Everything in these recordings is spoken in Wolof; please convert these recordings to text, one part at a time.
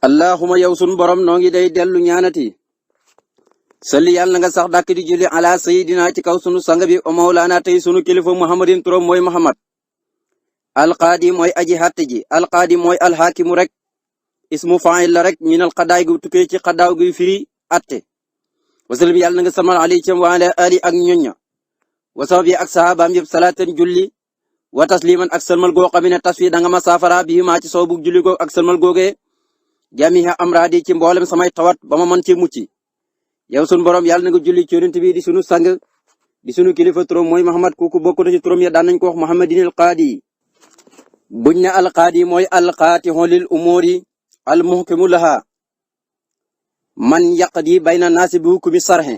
allahuma yow sun borom noo ngi day dellu ñaanati salli yàlla na nga sax dàkk di julli ala sayidina ci kaw sunu sang bi o mawlaana tey sunu kilifa muhammadin turam mooy muhammad alqaadi mooy aji xatte ji alqaadi mooy alxaakimu rek ismu faa'il la rek minal xadaay gu tukkee ci xadaaw guy firi atte wasallam yàlla na nga salmal ali ci wa ala ali ak ñoñña wasaw bi ak sahabaam yëpp salaatan julli wa tasliman ak salmal goo xam ne tasfi da nga ma saafara bii maa ci soobu julli goo ak salmal googee jamiha amradi ci mboolem samay tawat ba ma mën cee mucc yow sunu borom yàlla na nga julli ci yonent bi di sunu sang di sunu kilifa turam mooy Muhammad kooku bokk na ci turam ya daan nañ ko wax Muhammadinil qaadi buñ ne alqaadi mooy alqaatihu lil umuri almuhkimu laha man yaqdi bayna naasi bi hukmi sarhe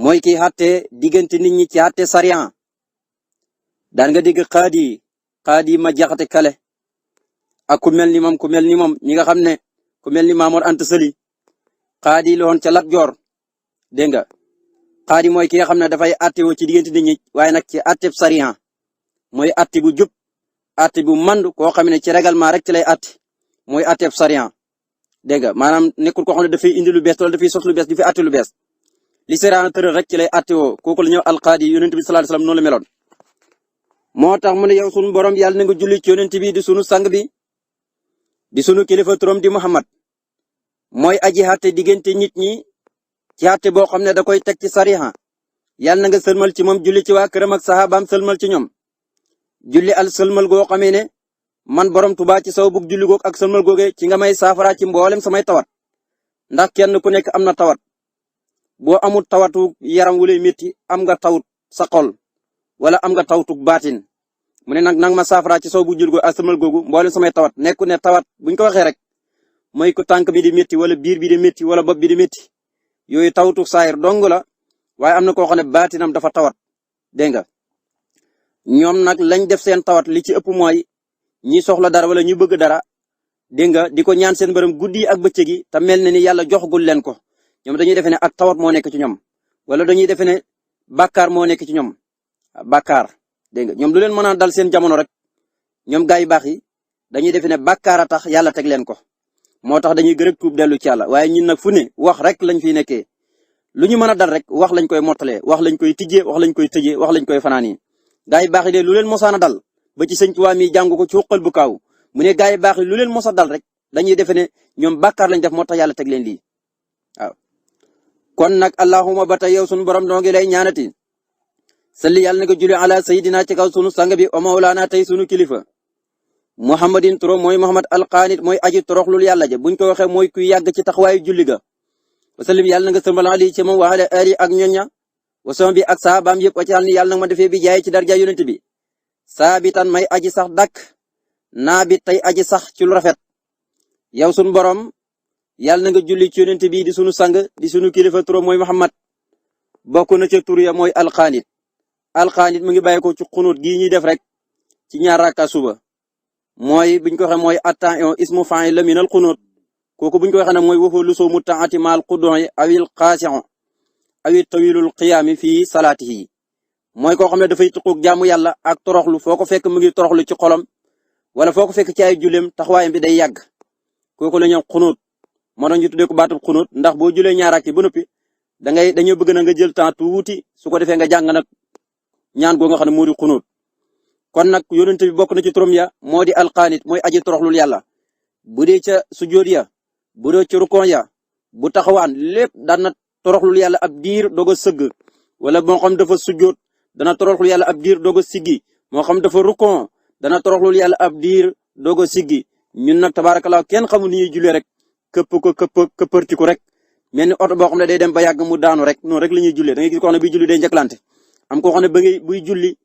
mooy ki xatte diggante nit ñi ci xatte sariyan daan nga dégg qaadi ma jaxate kale ak ku mel ni moom ñi nga xam ne ku mel ni Maamoor Anta Sali qaadi la woon ca Lat Joor dégg nga qaadi mooy ki nga xam ne dafay atte woo ci diggante nit ñi waaye nag ci atteb sariyan mooy atte bu jub atte bu mandu koo xam ne ci règlement rek ci lay atte mooy atteb sariyan dégg nga maanaam nekkul koo xam ne dafay indi lu bees wala dafay sos lu bees di fi atte lu bees li sariyan tëral rek ci lay atte woo kooku la ñëw alqaadi yonent bi sallallahu alayhi wasallam noonu la meloon moo tax mu ne yow sunu borom yàlla na nga julli ci yonent bi di sunu sang bi di sunu kilifa turam di Muhammad mooy aji xatte diggante nit ñi ci xatte boo xam ne da koy teg ci sariya yàlla na nga sëlmal ci moom julli ci waa këram ak saxaabaam sëlmal ci ñoom julli al sëlmal goo xamee ne man borom Tuubaa ci saw bug julli goog ak sëlmal googee ci nga may saafara ci mboolem samay tawat ndax kenn ku nekk am na tawat boo amul tawatu yaram wu lay métti am nga tawut sa xol wala am nga tawtu baatin mu ne nag ma saafara ci saw bug julli goog ak sëlmal googu mboolem samay tawat nekku ne tawat buñ ko waxee rek mooy ku tànk bi di métti wala biir bi di métti wala bopp bi di métti yooyu tawtu saayir dong la waaye am na koo xam ne baatinam dafa tawat dégg nga ñoom nag lañ def seen tawat li ci ëpp mooy ñi soxla dara wala ñu bëgg dara dégg nga di ko ñaan seen borom guddi ak bëccëg yi te mel na ni yàlla joxagul leen ko ñoom dañuy defe ne ak tawat moo nekk ci ñoom wala dañuy defe ne bàkkaar moo nekk ci ñoom bàkkaar dégg nga ñoom lu leen mën a dal seen jamono rek ñoom gaa yu baax yi dañuy defe ne bàkkaar a tax yàlla teg leen ko moo tax dañuy gërëm tuub dellu ci yàlla waaye ñun nag fu ne wax rek lañ fiy nekkee lu ñu mën a dal rek wax lañ koy mottalee wax lañ koy tijjee wax lañ koy tëjee wax lañ koy fanaani gaa yi baax yi de lu leen mosaan a dal ba ci sëñ Tuubaa mi jàng ko ci xuqal bu kaaw mu ne gaa yi baax yi lu leen mos a dal rek dañuy defe ne ñoom bàkkaar lañ def moo tax yàlla teg leen lii waaw. kon nag allahumma ba tey yow sunu borom noo ngi lay ñaanati salli yàlla na ko julli ala sayidina ci kaw sunu sang bi o mawlaana tey sunu kilifa muhammadin turam mooy muhammad alqaanit mooy aji toroxlul yàlla ja buñ ko waxee mooy kuy yàgg ci taxawaayu julli ga wasallim yàlla na nga sëmbal ali ci moom wa ala ali ak ñoña wasam bi ak saabaam yëpp waccal ni yàlla na ma defee bi jaay ci darja yonent bi saabitan may aji sax dakk naa bi tey aji sax ci lu rafet yow sunu borom yàlla na nga julli ci yonent bi di sunu sang di sunu kilifa turam mooy muhammad bokk na ca tur ya mooy alqaanit mu ngi bàyyi ko ci xunut gii ñuy def rek ci ñaar rakka suba mooy buñ ko waxee mooy attention ismu fa'il la minal qunut kooku buñ ko waxee nag mooy waxoo lu soo mu taati maal qud'i awil qaasi'u awil tawilul qiyaami fii salaatihi mooy koo xam ne dafay tuquk jaamu yàlla ak toroxlu foo ko fekk mu ngi toroxlu ci xolam wala foo ko fekk ci ay julleem taxawaayam bi day yàgg kooku la ñuy qunut moo tax ñu tuddee ko baatub qunut ndax boo julee ñaar rakki ba noppi dañoo bëgg na nga jël temps tuuti su ko defee nga jàng nag ñaan goo nga xam ne moo di qunut kon nag yonent bi bokk na ci turam ya moo di alqaanit mooy aji toroxlul yàlla bu dee ca sujjóot ya bu dee ca rukon ya bu taxawaan lépp daan na toroxlul yàlla ab diir doog a sëgg wala moo xam dafa sujjóot dana toroxlul yàlla ab diir doog a siggi moo xam dafa rukon dana toroxlul yàlla ab diir doog a siggi ñun nag tabaarakallaa kenn xamul ni ñuy jullee rek këppërti ko rek mel ni oto boo xam ne day dem ba yàgg mu daanu rek noonu rek la ñuy jullee da ngay gis koo xam ne buy julli day njëkkalante am koo xam ne buy julli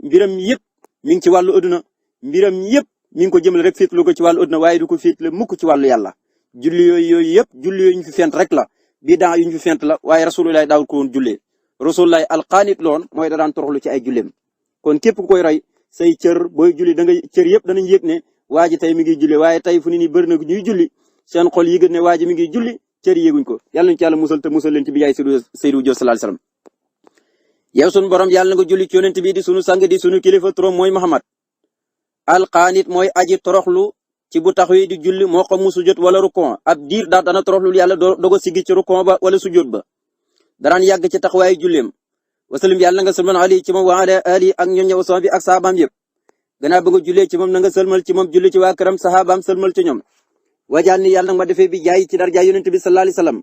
mbiram yëpp mi ngi ci wàllu adduna mbiram yëpp mi ngi ko jëmale rek féetlu ko ci wàllu adduna waaye du ko féetle mukk ci wàllu yàlla julli yooyu yëpp julli yooyu ñu fi fent rek la bidaa yu ñu fi fent la waaye rasulullah daawul ko woon jullee rasulullah alqaanit loon mooy da daan toroxlu ci ay julleem kon képp ku koy roy say cër booy julli da ngay cër yëpp danañ yëg ne waa ji tey mi ngi julli waaye tey fu ni nii bëri na ñuy julli seen xol yi gën ne waa ji mi ngi julli cër yéeguñ ko yàlla nañu ci yàlla musal te musal leen ci bi jaay Seydou Diop sallallahu alayhi wasallam yow sunu borom yàlla na nga julli ci yonent bi di sunu sang di sunu kilifa turam mooy Muhammad alqaanit mooy aji toroxlu ci bu taxawee di julli moo xam mu sujjóot wala rukon ab diir daal dana toroxlul yàlla dogo siggi ci rukon ba wala sujjóot ba daraan yàgg ci taxawaayu julleem wasalim yàlla nga sëlmal ali ci moom wa ala ali ak ñoña wasama bi ak saabaam yëpp gannaaw ba nga jullee ci moom na nga sëlmal ci moom julli ci waa këram saxaabaam sëlmal ci ñoom wajaal ni yàlla nag ma defee bi jaay ci darja yonent bi sallallahu alayhi wasallam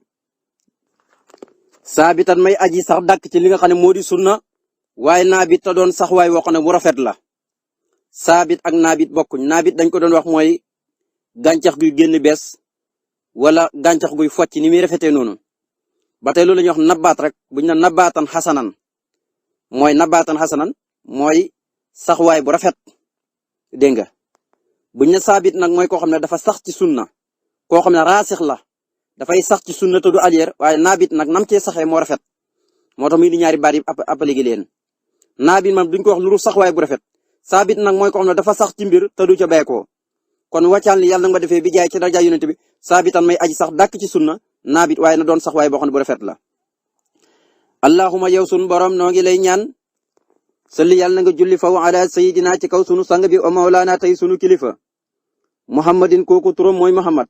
saabitan may aji sax dàkk ci li nga xam ne moo di sunna waaye naabit ta doon sax waay woo xam ne bu rafet la saabit ak naabit bokkuñ naabit dañ ko doon wax mooy gàncax guy génn bees wala gàncax guy focc ni muy rafetee noonu ba tey loolu la ñuy wax nabaat rek buñ na nabaatan xasanan mooy saxwaay bu rafet dégg nga buñ ne saabit nag mooy koo xam ne dafa sax ci sunna koo xam ne raasix la dafay sax ci sunna te du alier waaye naabit nag nam cee saxee moo rafet moo tax muy di ñaari baat yi appelé gi leen naabit man duñ ko wax lu saxwaay bu rafet saabit nag mooy koo xam ne dafa sax ci mbir te du ca beekoo kon wàccal ni yàlla nag ma defee bi jaay ci daraja yonent bi saabitan may aji sax dàkk ci sunna naabit waaye na doon saxwaay boo xam ne bu rafet la allahuma yow sun borom noo ngi lay ñaan salli yàlla na nga julli faw ala sayidina ci kaw sunu sang bi o mawlaana tey sunu kilifa muhammadin kooku turam mooy muhammad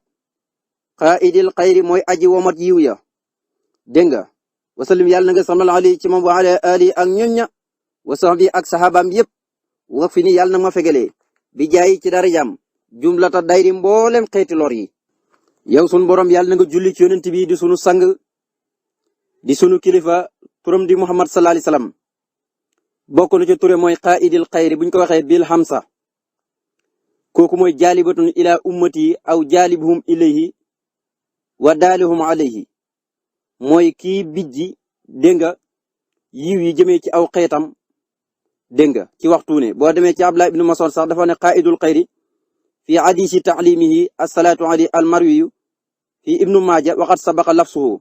qaidil xayri mooy aji womat yiw ya dégg nga wasallim yàlla na nga samal ali ci moom wa ala ali ak ñoñña wa sahbi ak sahabaam yépp wax fi ni yàlla na ma fegalee bi jaay ci darajaam jumlata dayri mboolem xeeti lor yi yow sunu borom yàlla na nga julli ci yonent bi di sunu sang di sunu kilifa turam di muhammad sallallahu alayhi wasallam bokk na ci ture mooy qaidil xayri buñ ko waxee bil hamsa kooku mooy jaalibatun ila ummati aw jaalibuhum ilayhi wa daalihum alayhi mooy kii bijji dégg nga yiw yi jëmee ci aw xeetam dégg nga ci waxtu ne boo demee ci Abdullah ibn Mas'ud sax dafa ne qaidul xayri fi hadisi ta'limihi as-salatu alayhi al-marwiyu fi ibnu maaja waqad sabaqa lafsuhu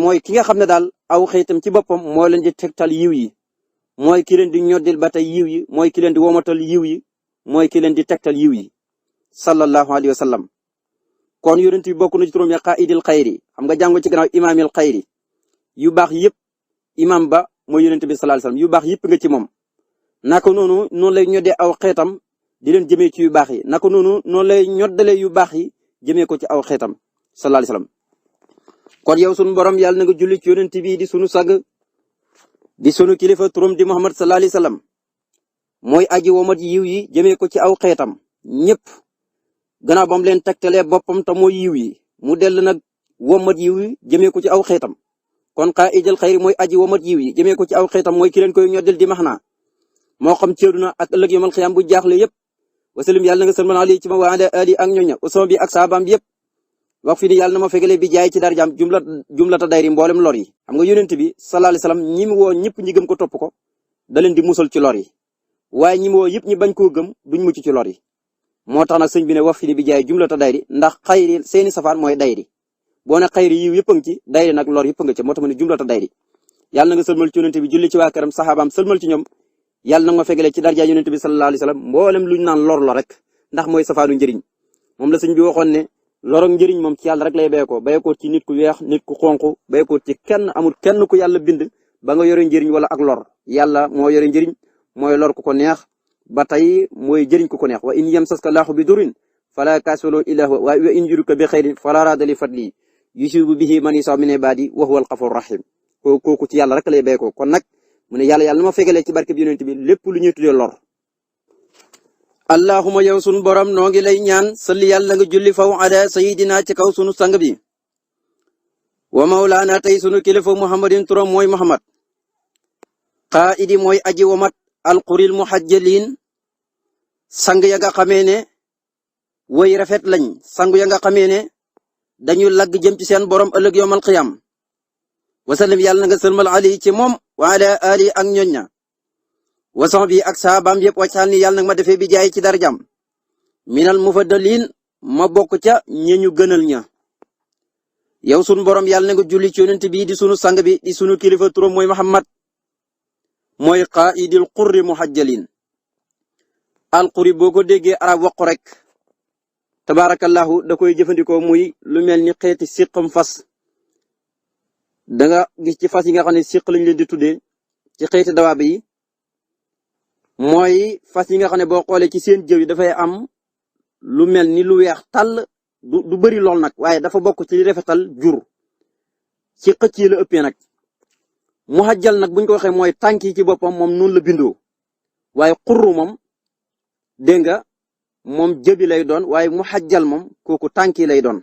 mooy ki nga xam ne daal aw xeetam ci boppam moo leen di tegtal yiw yi mooy ki leen di ñoddil ba tey yiw yi mooy ki leen di womatal yiw yi mooy ki leen di tegtal yiw yi sallallahu alayhi wa sallam kon yonent bi bokk na ci turam ya qaidil xayri xam nga jàngo ci gannaaw imaamil xayri yu baax yëpp imam ba mooy yonent bi sallallahu alayhi wa sallam yu baax yëpp nga ci moom naka noonu lay ñoddee aw xeetam di leen jëmee ci yu baax yi naka noonu lay ñoddalee yu baax yi jëmee ko ci aw xeetam sallallahu alayhi wa sallam kon yow sunu borom yàlla na nga julli ci yonent bi di sunu sag di sunu kilifa turam di Muhammad sallallahu alayhi wa sallam mooy aji womat yiw yi jëmee ko ci aw xeetam ñëpp gannaaw ba mu leen tegtalee boppam te mooy yiw yi mu dell nag womat yiw yi jëmee ko ci aw xeetam kon qaa'idul xayri mooy aji womat yiw yi jëmee ko ci aw xeetam mooy ki leen koy ñoddel di maxnaa moo xam ci àddina ak ëllëg yawmal qiyaam bu jaaxle yëpp wasalim yàlla na nga sëlmal ali ci ma wa ala ali ak ñoña usama bi ak saabaam bi yëpp wax fi ni yàlla na ma fegale bi jaay ci darjaam jumlata dayri mboolem lor yi xam nga yonent bi sallallahu alayhi wasallam ñi mu woo ñëpp ñi gëm ko topp ko da leen di musal ci lor yi waaye ñi mu woo yëpp ñi bañ koo gëm duñ mucc ci lor yi moo tax nag sëñ bi ne wax fi ni bi jaay jumlata dayri ndax xayri seeni safaan mooy dayri boo ne xayri yiw yëpp a ngi ci dayri nag lor yëpp a nga ci moo tax ma ne jumlata dayri yàlla na nga sëlmal ci yonent bi julli ci waa këram saxaabaam sëlmal ci ñoom yàlla na nga ma fegale ci darja yonent bi sallallahu alayhi wasallam mboolem luñ naan lor la rek ndax mooy safaanu njëriñ moom la sëñ bi waxoon ne lorog njëriñ moom ci yàlla rek lay bayekoo ci nit ku weex nit ku xonq bayekoo ci kenn amul kenn ku yàlla bind ba nga yore njëriñ wala ak lor yàlla moo yore njëriñ mooy lor ku ko neex ba tey mooy jëriñ ku ko neex wa in yamsaska laahu bi durin fala kaashifa lahu illa huwa wa in yuridka bi xayrin fala raadda li fadli yusibu bihi man yashaa min ibaadi wa huwa al-ghafur rahim kooku ci yàlla rek lay bayekoo kon nag mu ne yàlla na ma fegalee ci barke bi yonent bi lépp lu ñuy tuddee lor allahuma yow sunu borom noo ngi lay ñaan salli yàlla nga julli faw ala sayidina ci kaw sunu sang bi wa mawlaana tey sunu kilifa muhammadin turam mooy muhammad qaidi mooy aji womat alquril muhajjalin sang ya nga xamee ne way rafet lañ sang ya nga xamee ne dañu lagg jëm ci seen borom ëllëg yawmal qiyam wasallim yàlla nga sëlmal ali ci moom wa ala ali ak ñoñña wason bi ak saabaam yëpp wàccal ni yàlla nag ma defee bi jaay ci darajam minal mufaddalin ma bokk ca ñeñu gënal ña yow sunu borom yàlla na nga julli ci yonent bi di sunu sang bi di sunu kilifa turam mooy Muhammad mooy qaidil qurri muhajjalin alquri boo ko déggee arab wax ko rek tabarakallahu da koy jëfandikoo muy lu mel ni xeeti siqam fas danga gis ci fas yi nga xam ne siq lañ leen di tuddee ci xeeti dawaab yi mooy fas yi nga xam ne boo xoolee ci seen jëw yi dafay am lu mel ni lu weex tàll du bëri lool nag waaye dafa bokk ci rafetal jur ci xëcc yi la ëppee nag muhajjal nag buñ ko waxee mooy tànk yi ci boppam moom noonu la bindoo waaye xurru moom dégg nga moom jëbi lay doon waaye muhajjal moom kooku tànk yi lay doon.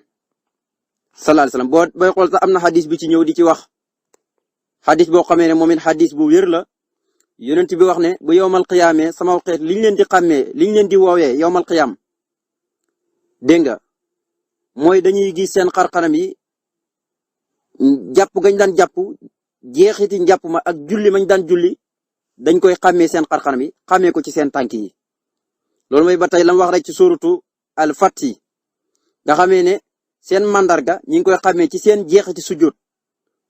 sallallahu alayhi wasallam booy xool sax am na xadis bi ci ñëw di ci wax xadis boo xamee ne moom it xadis bu wér la yonent bi wax ne bu yowmal qiyaamee sama xeet liñ leen di xàmmee liñ leen di woowee yowmal qiyaam dégg nga mooy dañuy gis seen xarxanam yi jàpp gañ daan jàpp jeexiti njàpp ma ak julli mañ daan julli dañ koy xàmmee seen xarxanam yi xàmmee ko ci seen tànk yi loolu mooy ba tey lam wax rek ci suratu al-Fath nga xamee ne seen mandarga ñi ngi koy xàmmee ci seen jeexiti sujjóot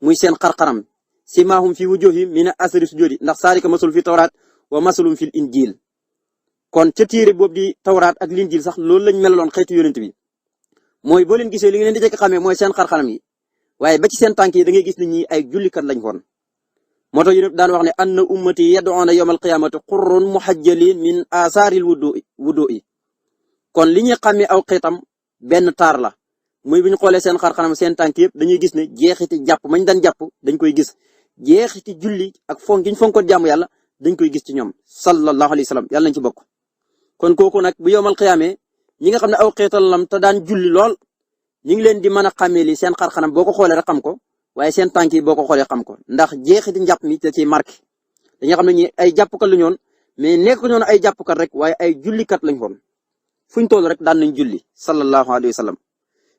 muy seen xarxanam simaahum fi wujuhihim min asari sujudi ndax saalika masul fi tawraat wa masalum fil injil kon ca téere boobu di tawraat ak linjil sax loolu lañ melaloon xeetu yonent bi mooy boo leen gisee li ngeen di jëkk xamee mooy seen xarxanam yi waaye ba ci seen tànk yi da ngay gis ni ñi ay jullikat lañ woon moo tax yonent daan wax ne anna ummati yad'una yawmal qiyamati qurrun muhajjalin min asaaril wudu'i kon li ñuy xamee aw xeetam benn taar la muy bu ñu xoolee seen xarxanam seen tànk yëpp dañuy gis ne jeexiti jàpp mañ daan jàpp dañ koy gis jeexiti julli ak fonk gi ñu fonkoon jaamu yàlla dañ koy gis ci ñoom sallallahu alayhi wa sallam yàlla nañ ci bokk. kon kooku nag bu yowmal xiyaamee ñi nga xam ne aw xeetal lam te daan julli lool ñi ngi leen di mën a xàmmee li seen xarxanam boo ko xoolee rek xam ko waaye seen tànk yi boo ko xoolee xam ko ndax jeexiti njàpp mi da ciy marqué dañuy xam ne ñi ay jàppkat la ñoon mais nekk ñoon ay jàppkat rek waaye ay jullikat lañ woon fuñ toll rek daan nañ julli sallallahu alayhi wa sallam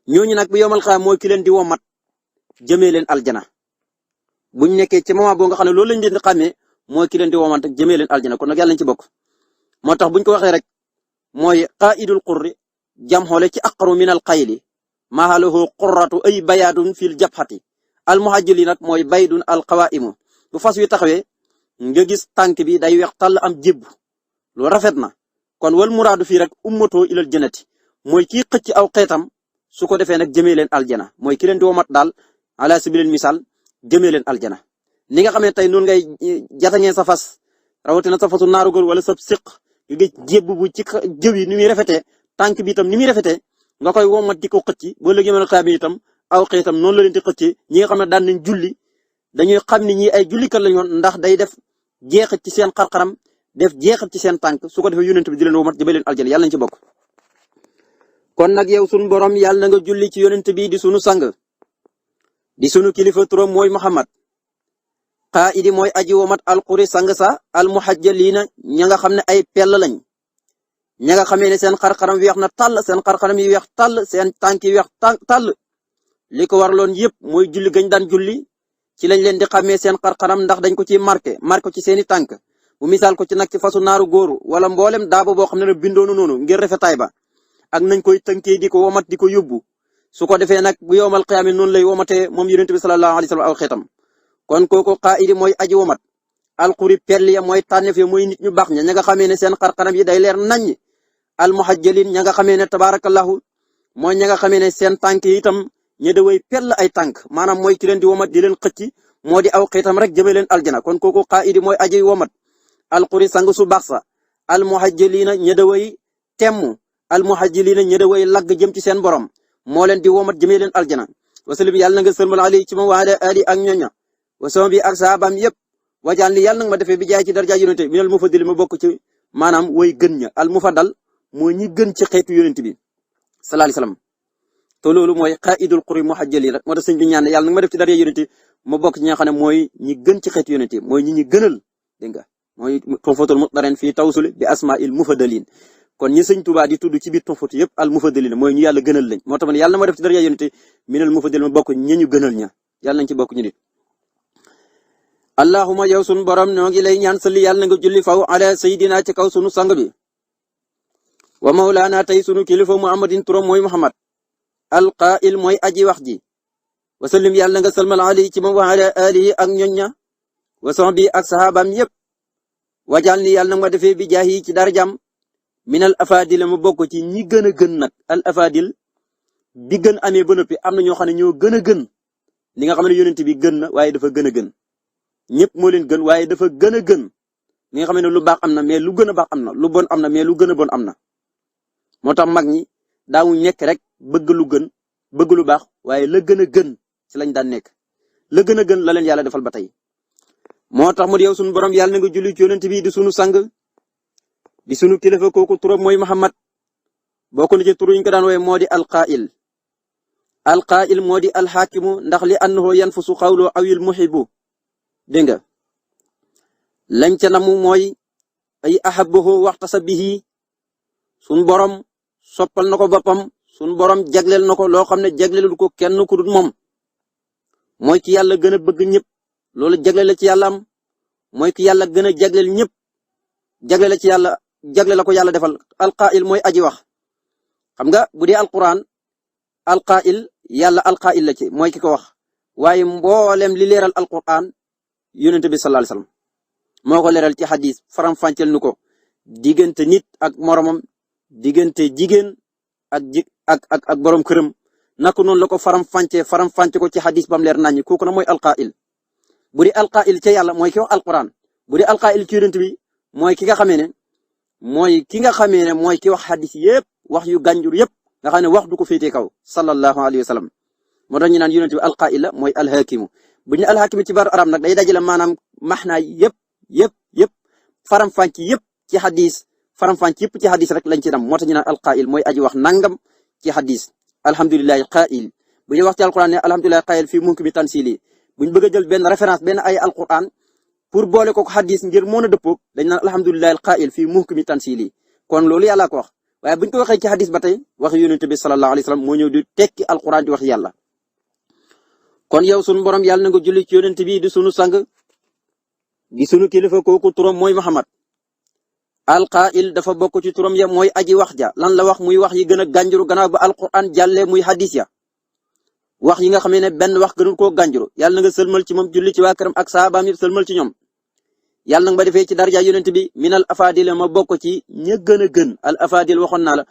ñooñu nag bu yowmal xiyaam mooy ki leen di womat jëmee leen aljana buñ nekkee ci moment boo nga xam ne loolu lañ leen di xàmmee mooy ki leen di womat jëmee leen aljana kon nag yàlla nañ ci bokk moo tax buñ ko waxee rek mooy qaidul qurri jam xoole ci aqru min al qayli mahalahu qurratu ay bayaadun fil jabhati al muhajjali nag mooy baydun al qawaimu bu fas wi taxawee nga gis tànk bi day weex tàll am jébb lu rafet na kon wal muraadu fii rek ummatoo ilal jannati mooy kii xëcc aw xeetam su ko defee nag jëmee leen aljana mooy ki leen di womat daal ala sabilil misaal jëmee leen aljana ni nga xam ne tey noonu ngay jatañee sa fas rawatina sa fasu naaru góor wala sa siq nga gis jébb bu ci jëw yi ni muy rafetee tànk bi itam ni muy rafetee nga koy womat di ko xëcc boo léegi mën a xaar itam aw xeetam noonu la leen di xëccee ñi nga xam ne daan nañ julli dañuy xam ni ñi ay jullikat lañu woon ndax day def jeexit ci seen xarxaram def jeexit ci seen tànk su ko defee yonent bi di leen womat jëmee leen aljana yàlla nañ ci bokk. kon nag yow sunu borom yàlla na nga julli ci yonent bi di sunu sang di sunu kilifa turam mooy Muhammad qaa'idi mooy aji womat alquri sang sa almuhajjaliina ña nga xam ne ay pell lañ ña nga xamee ne seen xarxaram weex na tàll seen xarxaram yi weex tàll seen tànk yi weex tàll li ko waraloon yëpp mooy julli gañ daan julli ci lañ leen di xamee seen xarxaram ndax dañ ko ci marqué ci seeni tànk bu misaal ko ci nag ci fasu naaru góoru wala mboolem daaba boo xam ne bindoonu noonu ngir rafetaay ba ak nañ koy tënkee di ko womat di ko yóbbu su ko defee nag bu yowmal qiyaama noonu lay womatee moom yonent bi sallallahu alayhi wa sallam aw xeetam kon kooku qaa'idi mooy aji womat alquri pell ya mooy tànneef ya mooy nit ñu baax ña nga xamee ne seen xarxaram yi day leer naññ almuhajjalin ña nga xamee ne tabaarakallahu mooy ña nga xamee ne seen tànk yi itam ña da way pell ay tànk maanaam mooy ki leen di womat di leen xëcc moo di aw xeetam rek jëmee leen aljana kon kooku qaa'idi mooy aji womat alquri sang su baax sa almuhajjalina ña da way temmu almuhajjalina ña da way lagg jëm ci seen borom moo leen di womat jëmee leen aljana wasalim yàlla na nga sëlmal alayhi ci moom wa ala ali ak ñoña wasama bi ak sahabaam yëpp wajaan li yàlla nag ma defee bi jaay ci darja yonente minal mufaddil ma bokk ci maanaam way gën ña al mufaddal mooy ñi gën ci xeetu yonente bi sallallahu alayhi wasallam te loolu mooy qaidul quri muhajjali rek moo tax sëñ bi ñaan yàlla nag ma def ci darja yonente ma bokk ci ñi nga xam ne mooy ñi gën ci xeetu yonente mooy ñi gënal dégg nga mooy tuhfatul muqtarin fii tawsul bi asma'il mufaddalin kon ñi sëñ Tuubaa di tudd ci biir tuhfat yëpp al mufaddalin mooy ñu yàlla gënal lañ moo tax man yàlla ma def ci darja yonente minal mufaddil ma bokk ñi ñu gënal ña yàlla nañ ci bokk ñu nit allahumma yow sunu borom ñoo ngi lay ñaan salli yàlla na nga julli faw ala sayidina ci kaw sunu sang bi wa mawlaana tey sunu kilifa muhammadin turam mooy muhammad alqaa'il mooy aji wax ji wa sallim yàlla na nga salmal ali ci moom wa ala alihi ak ñoñña wa sahbi ak sahabaam yépp wajal ni yàlla na ma defee bi jaahi ci darajam minal afadil ma bokk ci ñi gën a gën nag al afadil bi gën amee ba noppi am na ñoo xam ne ñoo gën a gën li nga xam ne yonent bi gën na waaye dafa gën a gën ñëpp moo leen gën waaye dafa gën a gën li nga xam ne lu baax am na mais lu gën a baax am na lu bon am na mais lu gën a bon am na moo tax mag ñi daawuñ nekk rek bëgg lu gën bëgg lu baax waaye la gën a gën ci lañ daan nekk la gën a gën la leen yàlla defal ba tey moo tax mu di yow sunu borom yàlla na nga julli ci yonent bi di sunu sang di sunu kilifa kooku turam mooy Muhammad bokk na ci tur yi ñu ko daan wooye moo di alqaa'il moo di alxaakimu ndax li annahu yanfusu xawlu awil muhibbu dégg nga lañ ca namu mooy ay ahabbahu waxtasa bihi sunu borom soppal na ko boppam sunu borom jagleel na ko loo xam ne jagleelul ko kenn ku dul moom mooy ki yàlla gën a bëgg ñëpp loolu jagleel la ci yàlla am mooy ki yàlla gën a jagleel ñëpp jagleel la ci yàlla jagleel la ko yàlla defal alqaa'il mooy aji wax xam nga bu dee alquran alqaa'il yàlla alqaa'il la ci mooy ki ko wax waaye mboolem li leeral alquran yonent bi sallallahu alayhi wasallam moo ko leeral ci xadis faram-fàcceel nu ko diggante nit ak moromam diggante jigéen ak borom këram naka noonu la ko faram-fàcce ko ci xadis bam leer naññi kooku na mooy alqaa'il bu dee alqaa'il ca yàlla mooy ki wax alquran bu dee alqaa'il ci yonent bi mooy ki nga xamee ne mooy ki wax xadis yépp wax yu gànjur yépp nga xam ne wax du ko féetee kaw sallallahu alayhi wa sallam moo tax ñu naan yonent bi alqaa'il la mooy alxaakimu bu ñu alxaakimu ci baaru arab nag day dajale maanaam maxnaa yépp faram-fàcc yépp ci xadis faram-fàcc yépp ci xadis rek lañ ci nam moo tax ñu naan alqaa'il mooy aji wax nangam ci xadis alhamdulillahi qaa'il bu ñu wax ci alquran ne alhamdulillahi qaa'il fii muhkami tanzili bu ñu bëgg a jël benn référence benn ay alquran pour boole ko xadis ngir mën a dëppoo dañ naan alhamdulillahi qaa'il fii muhkami tanzili kon loolu yàlla ko wax waaye buñ ko waxee ci xadis ba tey wax yonent bi sallallahu alayhi wasallam moo ñëw di tekki alquran di wax yàlla kon yow sunu borom yàlla na nga julli ci yonent bi di sunu sang di sunu kilifa kooku turam mooy Muhammad alqaa'il dafa bokk ci turam ya mooy aji wax ja lan la wax muy wax yi gën a gànjuru gannaaw ba alquran jàllee muy hadis ya wax yi nga xam ne benn wax gënul koo gànjuru yàlla na nga sëlmal ci moom julli ci waa këram ak saabaam yëpp sëlmal ci ñoom yàlla nag ma defee ci darja yonent bi minal afadil ma bokk ci ña gën a gën al afadil waxoon naa la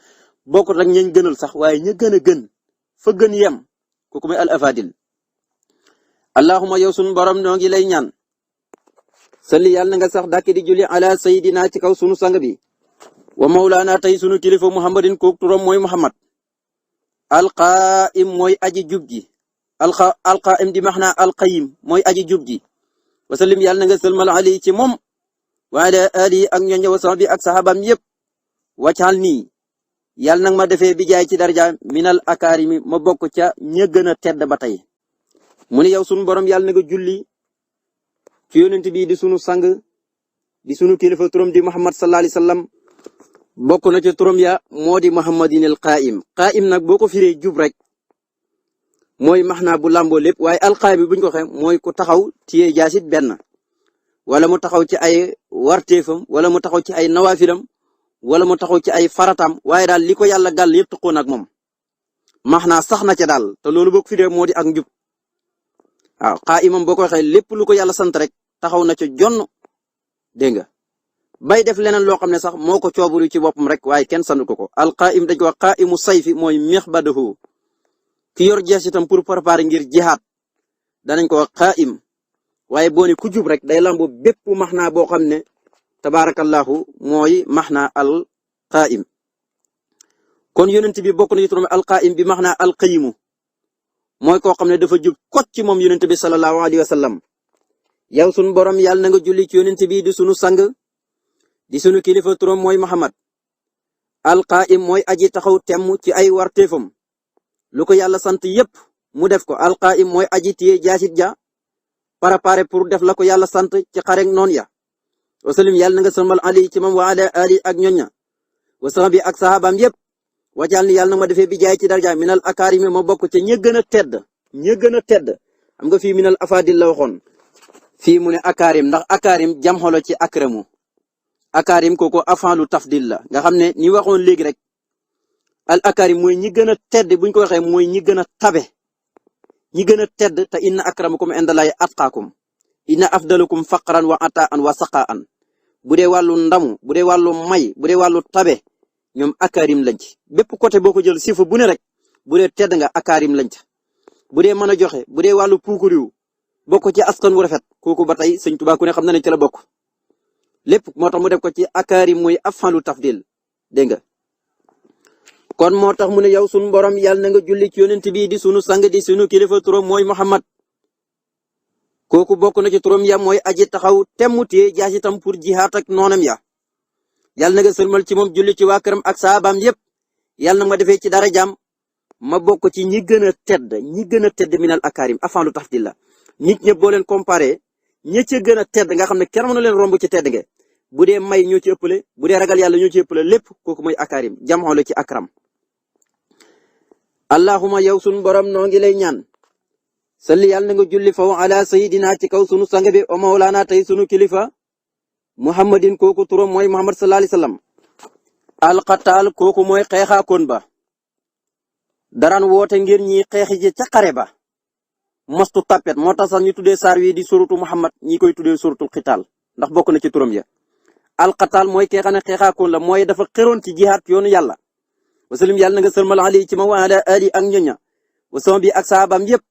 bokkut rek ñañ gënal sax waaye ña gën a gën fa gën yem kooku mooy al afadil allahumma yow sunu borom noo ngi lay ñaan salli yàlla na nga sax dàkk di julli ala sayidina ci kaw sunu sang bi wa mawlaana tey sunu kilifa muhammadin kooku turam mooy muhammad alqaim mooy aji jub ji alqaim di maxna alqayim mooy aji jub ji wasallim yàlla na nga sëlmal ali ci moom wa ala ali ak ñoño wa sahbi ak sahabam yépp wàccal nii yàlla nag ma defee bi jaay ci darja minal akarimi ma bokk ca ña gën a tedd ba tey mu ne yow sunu borom yàlla na nga julli ci yonent bi di sunu sang di sunu kilifa turam di Muhammad sallallahu alayhi wasallam bokk na ci turam ya moo di Muhammadinil qaim qaim nag boo ko firee jub rek mooy maxnaa bu làmboo lépp waaye alqaim bi buñ ko waxee mooy ku taxaw téye jaasit benn wala mu taxaw ci ay warteefam wala mu taxaw ci ay nawaafilam wala mu taxaw ci ay faratam waaye daal li ko yàlla gàll yëpp tëqoon ak moom maxnaa sax na ca daal te loolu boo ko firee moo di ak njub waaw qaimam boo ko waxee lépp lu ko yàlla sant rek taxaw na ca jonn dégg nga bay def leneen loo xam ne sax moo ko coobaru ci boppam rek waaye kenn sant ko alqaim dañ ko wax qaimu sayfi mooy mixbadahu ki yor jees itam pour préparer ngir jihaad danañ ko wax qaim waaye boo ne ku jub rek day lambo bépp maxnaa boo xam ne tabaarakallahu mooy maxnaa al qaim kon yonent bi bokk na ci turam al qaim bi maxnaa al qayimu mooy koo xam ne dafa jub kot ci moom yonent bi sallallahu alayhi wa sallam yow sunu borom yàlla na nga julli ci yonent bi di sunu sang di sunu kilifa turam mooy Muhammad al qaim mooy aji taxaw temm ci ay warteefam lu ko yàlla sant yépp mu def ko al qaim mooy aji téye jaasit ja préparé pour def la ko yàlla sant ci xarek noon ya wasalim yàlla na nga sëlmal ali ci moom wa ala ali ak ñoña wa sahbi ak sahabaam yépp wajal ni yàlla na ma defee bi jaay ci darja minal akarimi ma bokk ca ña gën a tedd xam nga fii minal afadil la waxoon fii mu ne akarim ndax akarim jam xolo ci akramu akarim kooku afalu tafdil la nga xam ne ni waxoon léegi rek al akarim mooy ñi gën a tedd buñ ko waxee mooy ñi gën a tabe ñi gën a tedd te inna akramakum indallahi atqakum inna afdalukum faqran wa ataan wa saqaan bu dee wàllu ndamu bu dee wàllu may bu dee wàllu tabe ñoom akarim lañ ci bépp côté boo ko jël sifa bu ne rek bu dee tedd nga akarim lañ ca bu dee mën a joxe bu dee wàllu puukuriw bokk ci askan wu rafet kooku ba tey sëñ Tuubaa ku ne xam na ne ci la bokk lépp moo tax mu def ko ci akarim mooy afalu tafdil dégg nga kon moo tax mu ne yow sunu borom yàlla na nga julli ci yonent bi di sunu sang di sunu kilifa turam mooy Muhammad kooku bokk na ci turam ya mooy aji taxaw temmu téye jaasi tam pour jihaat ak noonam ya yàlla na nga sëlmal ci moom julli ci waa këram ak saabaam yépp yàlla na ma defee ci dara jàmm ma bokk ci ñi gën a tedd minal akarim afan lu tafdil la nit ñëpp boo leen comparé ñi ca gën a tedd nga xam ne kenn mënu leen romb ci tedd nga bu dee may ñoo ci ëppale bu dee ragal yàlla ñoo ci ëppale lépp kooku mooy akarim jamoo la ci akram allahuma yow sunu borom noo ngi lay ñaan salli yàlla na nga julli faw ala sayidina ci kaw sunu sang bi o mawlaana tey sunu kilifa muhammadin kooku turam mooy muhammad sallallahu alayhi wasallam alqataal kooku mooy xeexaakoon ba daraan woote ngir ñi xeexi ji ca xare ba mostu tapet moo tax sax ñu tuddee saar wi di suratu muhammad ñi koy tuddee suratul xitaal ndax bokk na ci turam ya alqataal mooy kee xam ne xeexaakoon la mooy dafa xeroon ci jihaat yoonu yàlla wasalim yàlla na nga sëlmal ali ci ma wa ala ali ak ñoña wasama bi ak saabam yépp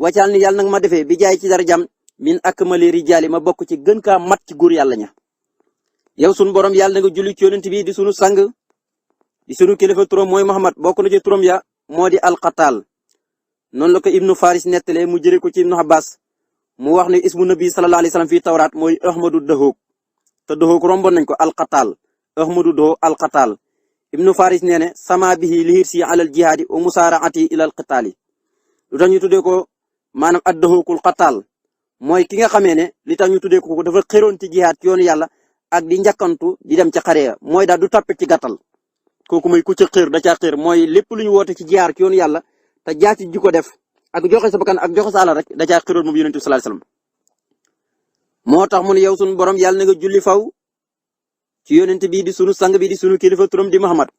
wàccaal ni yàlla nag ma defee bi jaay ci darajam min akmali rijaali ma bokk ci gën kaa mat ci góor yàlla ña yow sunu borom yàlla na nga julli ci yonent bi di sunu sang di sunu kilifa turam mooy Muhammad bokk na ci turam ya moo di alqataal noonu la ko ibnu faris nettalee mu jëlee ko ci ibnu abbas mu wax ne ismu nabi sallallahu alayhi wasallam fii tawraat mooy ahmadu dahoog te dahoog romboon nañ ko alqataal ahmadu dahoog alqataal ibnu faris nee ne sama bihi li hirsi alal jihaadi wa musaaraati ilal qitaali lu tax ñu tuddee ko maanaam ad dahoogul qataal mooy ki nga xamee ne li tax ñu tuddee ko dafa xëroon ci jihaad ci yoonu yàlla ak di njàkkantu di dem ca xare ya mooy daal du tappe ci gàttal kooku mooy ku ca xër da caa xër mooy lépp lu ñu woote ci jihaad ci yoonu yàlla te jaati ji ko def ak joxe sa bakkan ak joxe sa alal rek da caa xëroon moom yonent bi sallallahu alayhi wasallam moo tax mu ne yow sunu borom yàlla na nga julli faw ci yonent bi di sunu sang bi di sunu kilifa turam di Muhammad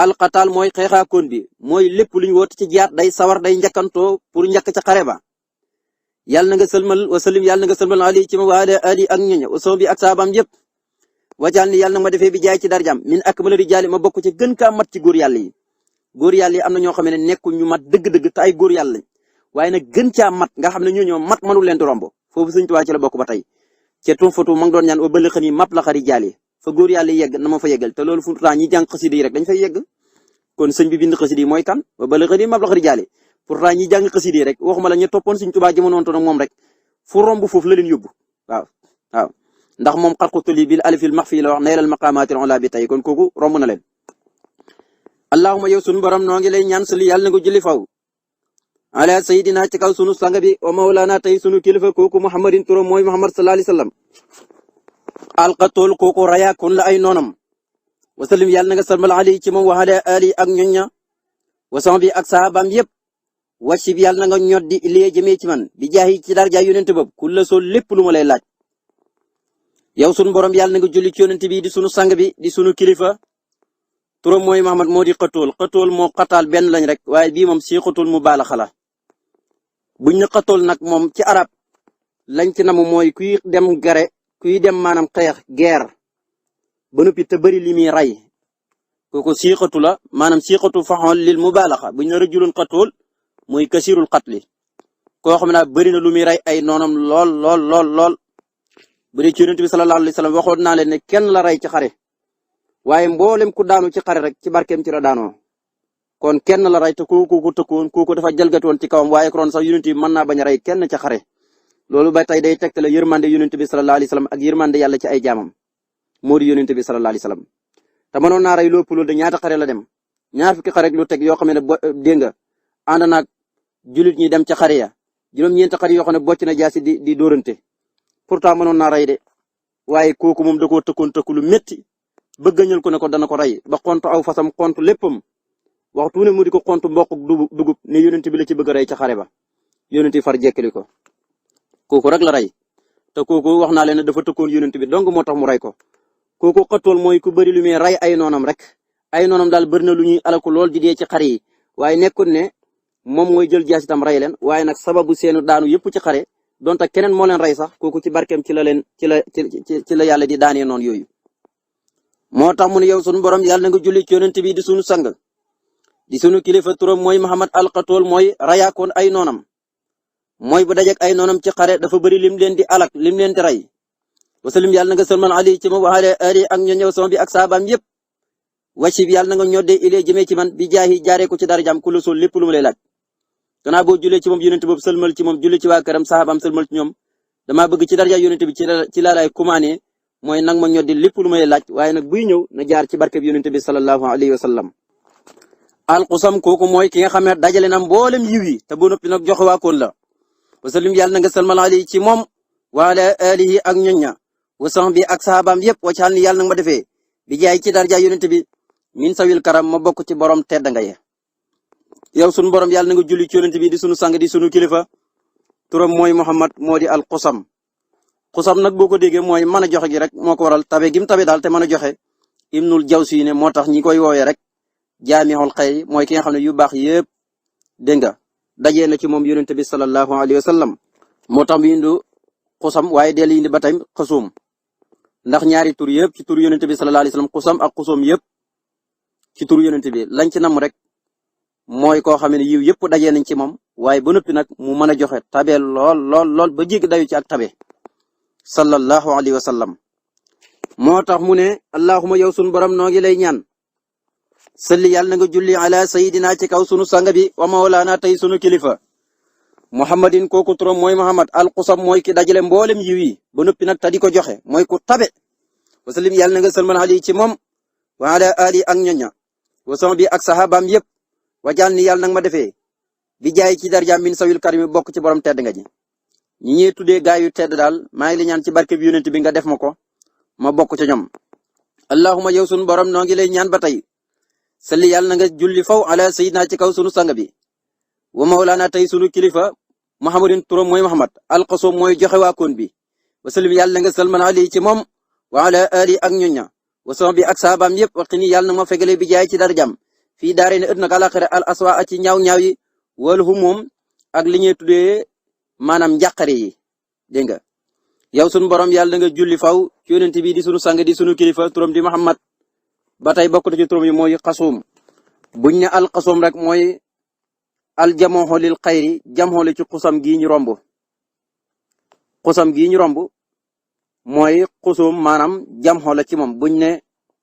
alqataal mooy xeexaakoon bi mooy lépp lu ñu woote ci jihaad day sawar day njàkkantoo pour njàkk ca xare ba yàlla na nga sëlmal wa sallim yàlla na nga sëlmal ali ci ma wa ala ali ak ñoña wa bi ak saabam yépp wajaal ni yàlla na ma defee bi jaay ci darjam min akmal rijaali ma bokk ci gën kaa mat ci góor yàlla yi góor yàlla yi am na ñoo xam ne nekkul ñu mat dëgg-dëgg te ay góor yàlla lañ waaye nag gën caa mat nga xam ne ñoo mat mënul leen di romb foofu Sëñ Tuubaa ci la bokk ba tey ca tum fatu ma ngi doon ñaan o bëli xën yi map la xari jaali fa góor yàlla yegg na ma fa yeggal te loolu fu pourtant ñi jàng xasida yi rek dañ fay yegg kon sëñ bi bind xasida yi mooy kan o bëli xën yi map la xari jaali pourtant ñi jàng xasida yi rek waxuma la ñu toppoon Sëñ Tuubaa jamonoon toon ak moom rek fu romb foofu la leen yóbbu waaw ndax moom xalqutuli bil alifil maxfi la wax naylal maqamatil ula bi tey kon kooku romb na leen allahuma yow sunu borom noo ngi lay ñaan sali yàlla na ko julli faw ala sayidina ci kaw sunu sang bi wa mawlana tey sunu kilifa kooku muhammadin turam mooy muhammad sallallahu alayhi wasallam alqatool kooku rayaakoon la ay noonam wasalim yàlla na nga salmal ali ci moom wa ala ali ak ñoñña wasama bi ak sahabaam yépp wàcc bi yàlla na nga ñoddi liye jëmee ci man bi jaahi ci darja yonent boobu ku la soo lépp lu ma lay laaj yow sunu borom yàlla na nga julli ci yonent bi di sunu sang bi di sunu kilifa turam mooy Muhammad moo di xatool moo xataal benn lañ rek waaye bii moom si xatool mu baala xala buñ ne xatool nag moom ci arab lañ ci namu mooy kuy dem gare kuy dem maanaam xeex guerre ba noppi te bëri li muy rey kooku si xatu la maanaam si xatu faxoon lil mu baala xa buñ ne rajulun xatool mooy kasirul xatli koo xam ne bëri na lu muy rey ay noonam lool bu dee ci yonent bi sallallahu alayhi wasallam waxoon naa leen ne kenn la rey ci xare waaye mboolem ku daanu ci xare rek ci barkeem ci la daanoo kon kenn la rey te kooku tëkkoon kooku dafa jalgati woon ci kawam waaye kon sax yonent bi mën naa bañ a rey kenn ci xare loolu ba tey day tegtale yërmande yonent bi sallallahu alayhi wasallam ak yërmande yàlla ci ay jaamam moo di yonent bi sallallahu alayhi wasallam te mënoon naa rey lépp loolu de ñaata xare la dem ñaar fukki xare ak lu teg yoo xam ne dégg nga ànd naag julit ñi dem ca xare ya juróom-ñeenti xare yoo xam ne bocc na jaasi di dóorante pourtant mënoon naa rey de waaye kooku moom da koo tëkkoon tëkku lu métti bëggañal ko ne ko dana ko rey ba xontu aw fasam xontu léppam waxtu ne mu di ko xontu mboq dugub ne yonent bi la ci bëgg a rey ca xare ba yonent bi far jekkali ko kooku rek la rey te kooku wax naa leen ne dafa tëkkoon yonent bi donc moo tax mu rey ko kooku xëttool mooy ku bëri lu muy rey ay noonam rek ay noonam daal bëri na lu ñuy alaku lool di dee ci xare yi waaye nekkul ne moom mooy jël jaasi tam rey leen waaye nag sababu seenu daanu yëpp ci xare donte keneen moo leen rey sax kooku ci barkeem ci la yàlla di daanee noonu yooyu. moo tax mu ne yow sunu borom yàlla na nga julli ci yonent bi di sunu sang di sunu kilifa turam mooy Muhammad alqatool mooy rayaakoon ay noonam mooy bu dajeek ay noonam ci xare dafa bëri lim leen di alak lim leen di rey wasalim yàlla na nga sëlmal ali ci ma waxaale ali ak ña ñëw sama bi ak saabaam yépp wàcc bi yàlla na nga ñoddee ilee jëmee ci man bi jaahi jaaree ko ci darajaam ku la sol lépp lu mu lay laaj gannaaw boo julee ci moom yonent boobu sëlmal ci moom julli ci waa këram saxaabaam sëlmal ci ñoom damaa bëgg ci daraja yonent bi ci laa lay kumaane mooy nag ma ñoddi lépp lu may laaj waaye nag buy ñëw na jaar ci barkeb yonent bi sallallahu alayhi wa sallam alxusam kooku mooy ki nga xam ne dajale na mboolem yiw yi te ba noppi nag joxe waakoon la wasallim yàlla na nga salmal ali ci moom wa ala alihi ak ñoñña wa sahbi ak saxaabaam yëpp waccaal ni yàlla nag ma defee bi jaay ci daraja yonent bi min sawil karam ma bokk ci borom tedd nga ye yow sunu borom yàlla na nga julli ci yonent bi di sunu sang di sunu kilifa turam mooy Muhammad moo di al xusam xusam nag boo ko déggee mooy mën a joxe gi rek moo ko waral tabe gim tabe daal te mën a joxe ibnul jawsi ne moo tax ñi koy woowee rek jaamixul xayri mooy ki nga xam ne yu baax yëpp dégg nga dajee na ci moom yonent bi sallallahu alayhi wa sallam moo tax mu indi xusam waaye del indi ba tey xusum ndax ñaari tur yëpp ci tur yonent bi sallallahu alayhi wa sallam xusam ak xusum yëpp ci tur yonent bi lañ ci nam rek mooy koo xam ne yiw yëpp dajee nañ ci moom waaye ba noppi nag mu mën a joxe tabe lool ba jéggi dayu ci ak tabe sallallahu alayhi wa sallam moo tax mu ne allahuma yow sunu borom noo ngi lay ñaan salli yàlla na nga julli ala sayidina ci kaw sunu sang bi wa mawlaana tey sunu kilifa muhammadin kooku turam mooy muhammad alxusam mooy ki dajale mboolem yiw yi ba noppi nag ta di ko joxe mooy ku tabe wa sallim yàlla na nga salmal ali ci moom wa ala ali ak ñoña wa sama bi ak sahabaam yëpp wajaal ni yàlla nag ma defee bi jaay ci darjaam min sawil karimi bokk ci borom tedd nga ji ñi ñuy tuddee gaay yu tedd daal maa ngi la ñaan ci barke bi yonent bi nga def ma ko ma bokk ca ñoom allahuma yow sunu borom noo ngi lay ñaan ba tey salli yàlla na nga julli faw ala sayyidina ci kaw sunu sang bi wa mawlaana tey sunu kilifa muhammadin turam mooy muhammad alqasum mooy joxe waakoon bi wa sallim yàlla na nga salman ali ci moom wa ala ali ak ñoña wa sama bi ak saabaam yëpp waxti ni yàlla na ma fegale bi jaay ci darajam fii daare ne ëtt nag alaxira al aswa a ci ñaaw yi wal humum ak li ñuy tuddee maanaam njàqare yi dégg nga yow sunu borom yàlla nga julli faw ci yonent bi di sunu sang di sunu kilifa turam di Muhammad ba tey bokk na ci turam yi mooy xasum buñ ne al xasum rek mooy al jamoxo lil xayri jamxo ci xusam gii ñu romb xusam gii ñu romb mooy xusum maanaam jamxo la ci moom buñ ne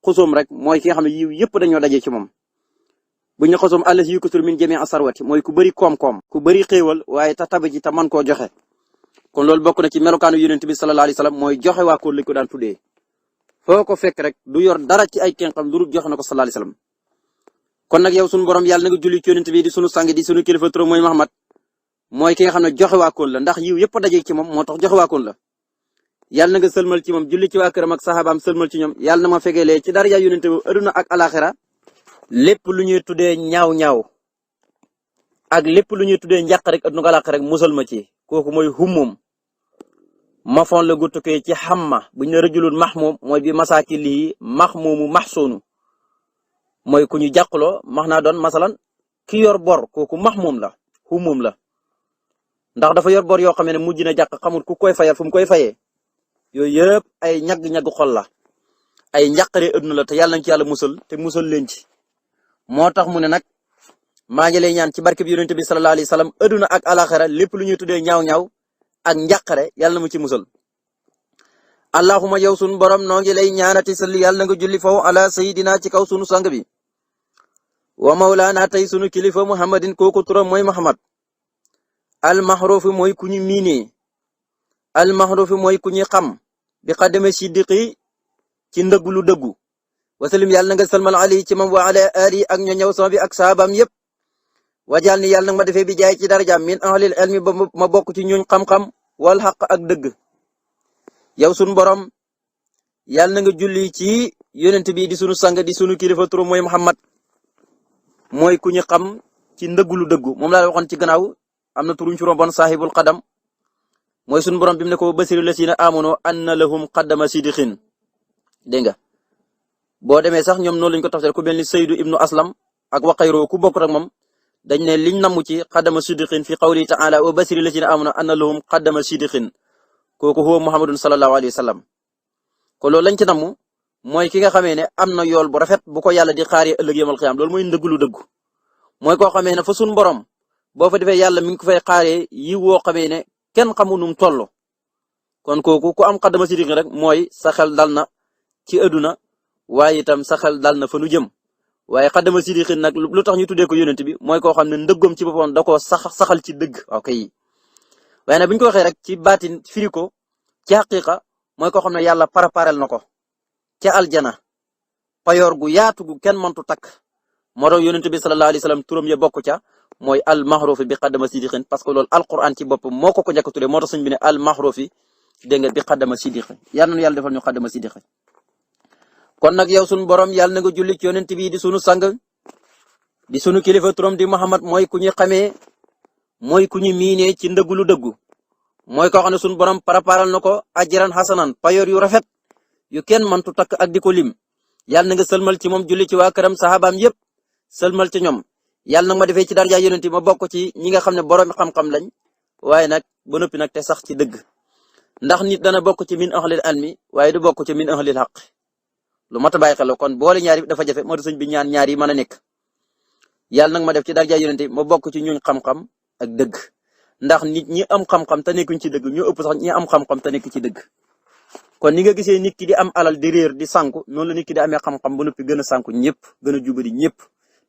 xusum rek mooy ki nga xam ne yiw yëpp dañoo daje ci moom buñ ne xusum àll si yukusur min jami asarwati mooy ku bëri koom-koom ku bëri xéewal waaye ta tabe ji ta man koo joxe kon loolu bokk na ci melokaanu yonent bi sallallahu alayhi wasallam mooy joxe waa ko lañ ko daan tuddee foo ko fekk rek du yor dara ci ay kenxam lu dul joxe na ko sallallahu alayhi wasallam kon nag yow sunu borom yàlla na nga julli ci yonent bi di sunu sang di sunu kilifa turam mooy Muhammad mooy ki nga xam ne joxe waa koon la ndax yiw yëpp daje ci moom moo tax joxe waa koon la yàlla na nga sëlmal ci moom julli ci waa këram ak saxaabaam sëlmal ci ñoom yàlla na ma fegelee ci dara ya yonent bi aduna ak alaxira lépp lu ñuy tuddee ñaaw ak lépp lu ñuy tuddee njàq rek aduna ak alaxira rek musal ma ci kooku mooy humum mafoon la gu tukkee ci xamma bu ñu ne rajulun mahmum mooy bi masaaki lii mahmumu mahsunu mooy ku ñu jàqloo max naa doon masalan ki yor bor kooku mahmum la humum la ndax dafa yor bor yoo xam ne mujj na jàq xamul ku koy fayal fu mu koy fayee yooyu yëpp ay ñagg-ñagg xol la ay njàqare ëdduna la te yàlla nañ ci yàlla musal te musal leen ci moo tax mu ne nag maa ngi lay ñaan ci barke bi yonent bi sallallahu alayhi wasallam ëdduna ak alaxira lépp lu ñuy tuddee ñaaw ak njàqare yàlla na mu ci musal allahuma yow sunu borom noo ngi lay ñaanati salli yàlla na nga julli faw ala sayidina ci kaw sunu sang bi wa mawlaana tey sunu kilifa muhammadin kooku turam mooy muhammad almahrufi mooy ku ñu miinee almahrufi mooy ku ñu xam bi xadame siddiqi ci ndëggu lu dëggu wasalim yàlla na nga salmal ali ci moom wa ala ali ak ñoo ñëw sama bi ak saabam yépp wajaal ni yàlla na ma defee bi jaay ci darajaam min ahlil ilmi ba ma bokk ci ñuñ xam-xam wal xaq ak dëgg yow sunu borom yàlla na nga julli ci yonent bi di sunu sang di sunu kilifa turam mooy muhammad mooy ku ñu xam ci ndëggu lu dëggu moom laa waxoon ci gannaaw am na turuñ ci romboon saahibul qadam mooy sunu borom bi mu ne ko basiru lasina amano anna lahum qadama sidiqin dégg nga boo demee sax ñoom noonu lañ ko tafsir ku mel ni saydu ibnu aslam ak waqayroo ku bokk rek moom dañ ne liñ namm ci qadama sidiqin fi qawli ta'ala wa basiru lasina amano anna lahum qadama sidiqin kooku huwa muhammadun sallallahu alayhi wa sallam ko loolu lañ ci namm mooy ki nga xamee ne am na yool bu rafet bu ko yàlla di xaaree ëllëg yawmal qiyaam loolu mooy ndëgg lu dëggu mooy koo xamee ne fa sunu borom boo fa defee yàlla mi ngi ko fay xaaree yi woo xamee ne kenn xamu num toll kon kooku ku am qadama sidiqin rek mooy sa xel dal na ci àdduna waaye itam sa xel dal na fa nu jëm waaye xaddama sidiqin nag lu tax ñu tuddee ko yonent bi mooy koo xam ne ndëggoom ci boppam da koo saxal ci dëgg ok waaye nag bu ñu ko waxee rek ci baatin firi ko ci xaqiqa mooy koo xam ne yàlla paraparel na ko ca aljana payoor gu yaatu gu kenn mëntu takk moo doon yonent bi sallallahu alayhi wasallam turam ya bokk ca mooy al maxrufi bi xaddama sidiqin parce que loolu alquran ci boppam moo ko njëkk a tuddee moo tax sëñ bi ne al maxrufi dégg nga bi xaddama sidiqin yal na yàlla defal ñu xaddama sidiqin kon nag yow sunu borom yàlla na nga julli ci yonent bi di sunu sang di sunu kilifa turam di Muhammad mooy ku ñu xamee mooy ku ñu miinee ci ndëggu lu dëggu mooy koo xam ne sunu borom préparal na ko ajran hasanan payoor yu rafet yu kenn mëntu takk ak di ko lim yàlla na nga sëlmal ci moom julli ci waa këram saxaabaam yépp sëlmal ci ñoom yàlla nag ma defee ci darja yonent ma bokk ci ñi nga xam ne borom xam-xam lañ waaye nag ba noppi nag te sax ci dëgg ndax nit dana bokk ci min ahlil almi waaye du bokk ci min ahlil haqq lu mat a bàyyi xel kon boole ñaari dafa jafe moo tax sëñ bi ñaan ñaar yi mën a nekk yàlla nag ma def ci darja yonent ma bokk ci ñuñ xam-xam ak dëgg ndax nit ñi am xam-xam te nekkuñ ci dëgg ñoo ëpp sax ñi am xam-xam te nekk ci dëgg kon ni nga gisee nit ki di am alal di réer di sànku noonu la nit ki di amee xam-xam ba noppi gën a sànku ñëpp gën a jubari ñëpp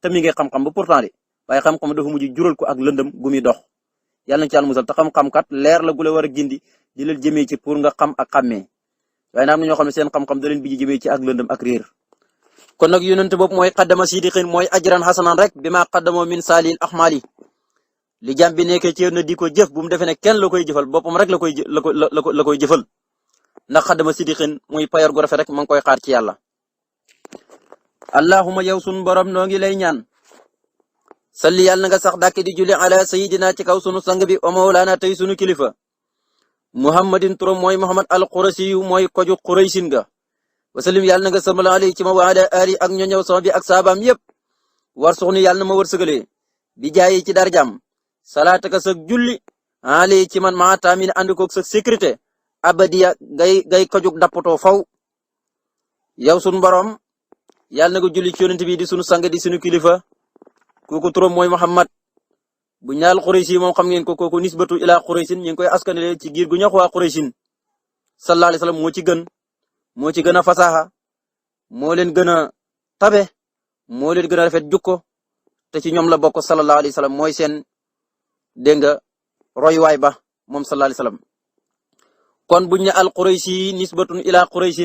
te mi ngi xam-xam ba pourtant de waaye xam-xam dafa mujj jural ko ak lëndëm gu muy dox yàlla na ci yàlla musal te xam-xam kat leer la gu la war a gindi di leen jëmee ci pour nga xam ak xàmmee waaye nag am na ñoo xam ne seen xam-xam da leen bi jëmee ci ak lëndëm ak réer kon nag yonent boobu mooy xaddama sidiqin mooy ajran hasanan rek bi ma xaddamoo min saalil axmaali li jàmm bi nekkee ci na di ko jëf bu mu defee ne kenn la koy jëfal boppam rek la koy jëfal ndax xaddama sidiqin muy payar gu rafet rek ma ngi koy xaar ci yàlla allahuma yow sunu borom noo ngi lay ñaan salli yàlla na nga sax dàkk di julli ala sayidina ci kaw sunu sang bi o mawlaana tey sunu kilifa muhammadin turam mooy muhammad al qurasi yu mooy koju quraysin ga wasalim yàlla na nga sëlmal alayhi ci ma wa ala ali ak ñoñëw sama bi ak saabaam yépp war suxni yàlla na ma wërsëgalee bi jaayi ci darjam salaataka sa julli alayhi ci man maa taamin ànd koog sa sécurité abadiya gay kojug dappatoo faw yow sunu borom yàlla na nga julli ci yonent bi di sunu sang di sunu kilifa kooku turam mooy Muhammad bu ñaal Quraysh moom xam ngeen ko kooku nisbatu ila Quraysh ñu ngi koy askanale ci giir gu ñax waa Quraysh sallallahu alayhi wasallam moo ci gën a fasaxa moo leen gën a tabe moo leen gën a rafet jukko te ci ñoom la bokk sallallahu alayhi wasallam mooy seen dégg nga royuwaay ba moom sallallahu alayhi wasallam kon buñ ne al Qurayshi nisbatun ila Quraysh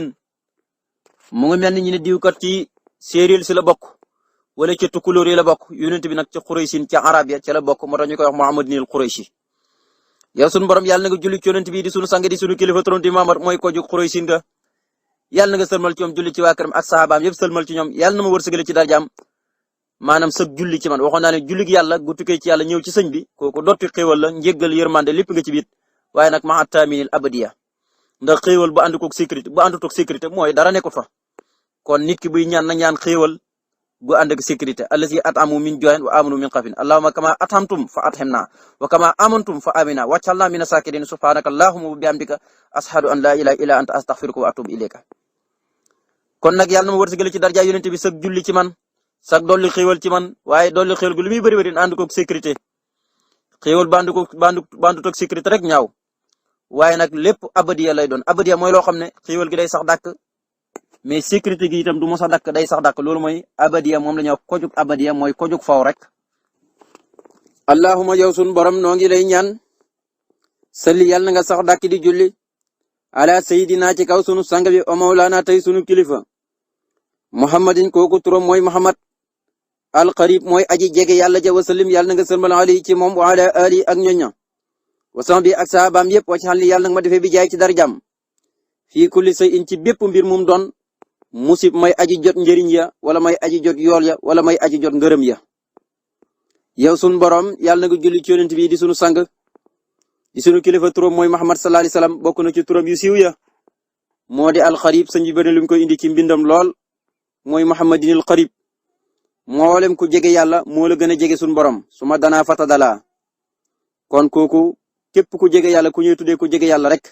mu ngi mel ni ñu ne diwkat ci séeréer si la bokk wala ci tukulóor yi la bokk yonent bi nag ci Quraysh ci arab ya ci la bokk moo tax ñu koy wax Muhammadin al Qurayshi yow sunu borom yàlla na nga julli ci yonent bi di sunu sang di sunu kilifa turon di Muhammad mooy ko ju Quraysh nga yàlla na nga sëlmal ci ñoom julli ci waa këram ak sahabaam yëpp sëlmal ci ñoom yàlla na ma wërsëgale ci darjaam maanaam sëg julli ci man waxoon naa ne julli gi yàlla gu tukkee ci yàlla ñëw ci sëñ bi kooku dotti xéewal la njéggal yërmande lépp nga ci biit waaye nag ma attaaminil abadiya ndax xéewal bu ànd koog sécurité bu àndut ak sécurité mooy dara nekkut fa kon nit ki buy ñaan na ñaan xéewal gu ànd ak sécurité allazi at'amu min ju'in wa amanu min khawfin allahumma kama at'amtum fa at'imna wa kama amantum fa amina waj'alna mina sakirin subhanaka allahumma wa bihamdika ashhadu an la ilaha illa anta astaghfiruka wa atubu ilayka kon nag yàlla na ma wërsëgale ci darja yonent bi sag julli ci man sag dolli xéewal ci man waaye dolli xéewal gu lu muy bëri bëri ànd koog sécurité xéewal bandut ak sécurité rek ñaaw waaye nag lépp abadiya lay doon abadiya mooy loo xam ne xéewal gi day sax dàkk mais sécurité gi itam du mos a dakk day sax dakk loolu mooy abadiya moom la ñuy wax kojug abadiya mooy kojug faw rek. allahuma yow sunu borom noo ngi lay ñaan salli yàlla na nga sax dàkk di julli ala sayidina ci kaw sunu sang bi o mawlaana tey sunu kilifa muhammadin kooku turam mooy muhammad al qarib mooy aji jege yàlla ja wasallim yàlla na nga sëlmal alayhi ci moom wa ala ali ak ñoña wasam bi ak saabaam yëpp wacc xal li yàlla nag ma defee bi jaay ci darjam fii kulli say in ci bépp mbir mum doon musib may aji jot njëriñ ya wala may aji jot yool ya wala may aji jot ngërëm ya yow sunu borom yàlla na nga julli ci yonent bi di sunu sang di sunu kilifa turam mooy Muhammad sallallahu alayhi wasallam bokk na ci turam yu siiw ya moo di alxarib sëñ bi bëri lu mu koy indi ci mbindam lool mooy Muhammadinil xarib mboolem ku jege yàlla moo la gën a jege sunu borom su ma danaa fata dalaa kon kooku képp ku jege yàlla ku ñuy tuddee ku jege yàlla rek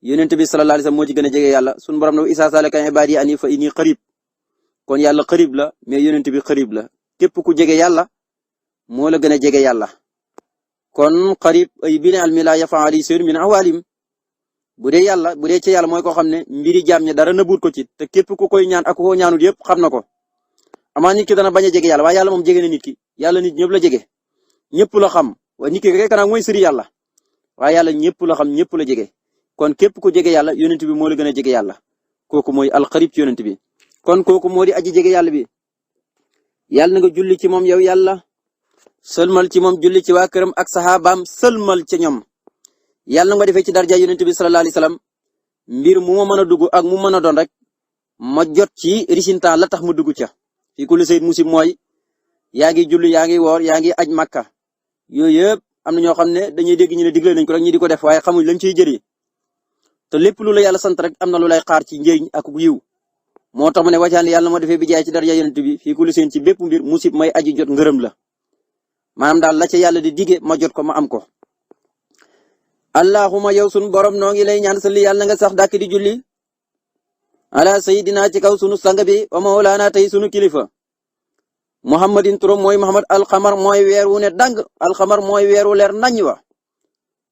yonent bi sallallahu alayhi wasallam moo ci gën a jege yàlla sunu borom ne isa salaka ibadi ani fa inni xarib kon yàlla xarib la mais yonent bi xarib la képp ku jege yàlla moo la gën a jege yàlla kon xarib ay bine almi la yafaali seen min awalim bu dee ci yàlla mooy koo xam ne mbiri jaam ñi dara nëbbuut ko ci te képp ku koy ñaan ak koo ñaanul yëpp xam na ko amaa nit ki dana bañ a jege yàlla waaye yàlla moom jege na nit ki yàlla nit ñëpp la jege ñëpp la xam waaye nit ki rek nag mooy sëri yàlla waaye yàlla ñëpp la xam ñëpp la jege kon képp ku jege yàlla yonent bi moo la gën a jege yàlla kooku mooy alxarib ci yonent bi kon kooku moo di aji jege yàlla bi yàlla na nga julli ci moom yow yàlla sëlmal ci moom julli ci waa këram ak saxaabaam sëlmal ca ñoom yàlla nga defee ci darja yonent bi sallallahu alayhi wasallam mbir mu ma mën a dugg ak mu mën a doon rek ma jot ci résultat la tax mu dugg ca fii kulli sayyid musib mooy yaa ngi julli yaa ngi woor yaa ngi aj makka yooyu yëpp am na ñoo xam ne dañuy dégg ñu ne digle nañ ko rek ñi di ko def waaye xamuñ lañ ciy jëriñ te lépp lu la yàlla sant rek am na lu lay xaar ci njëriñ ak yiw moo tax mu ne wàccaan yàlla moo defee bi jaay ci darja yonent bi fii kulli seen ci bépp mbir musib may aji jot ngërëm la maanaam daal la ca yàlla di dige ma jot ko ma am ko. allahumma yow sunu borom noo ngi lay ñaan salli yàlla nga sax dàkk di julli ala sayidina ci kaw sunu sang bi wa mawlaana tey sunu kilifa muhammadin turam mooy muhammad alxamar mooy weer wu ne dang alxamar mooy weer wu leer nañ wa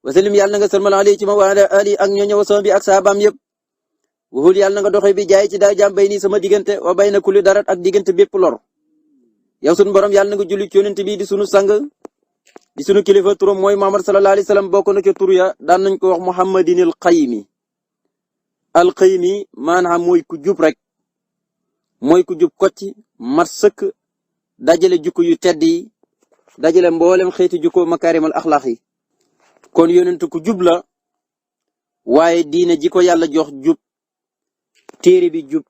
wasalim yàlla nga sërmal ali ci ma wa ala ali ak ñooñu wa sama bi ak saabaam yëpp wuxul yàlla nga doxee bi jaay ci daa jàmm bay nii sama diggante wa bay na kulli darat ak diggante bépp lor yow sunu borom yàlla nga julli ci yonent bi di sunu sang di sunu kilifa turam mooy muhammad sallallahu alayhi wasallam bokk na ca tur ya daan nañ ko wax muhammadinil qaymi alqaymi maanaam mooy ku jub rek mooy ku jub kocc mat sëkk dajale jukko yu tedd yi dajale mboolem xeeti jukko makaarimal axlaax yi kon yonent ku jub la waaye diine ji ko yàlla jox jub téere bi jub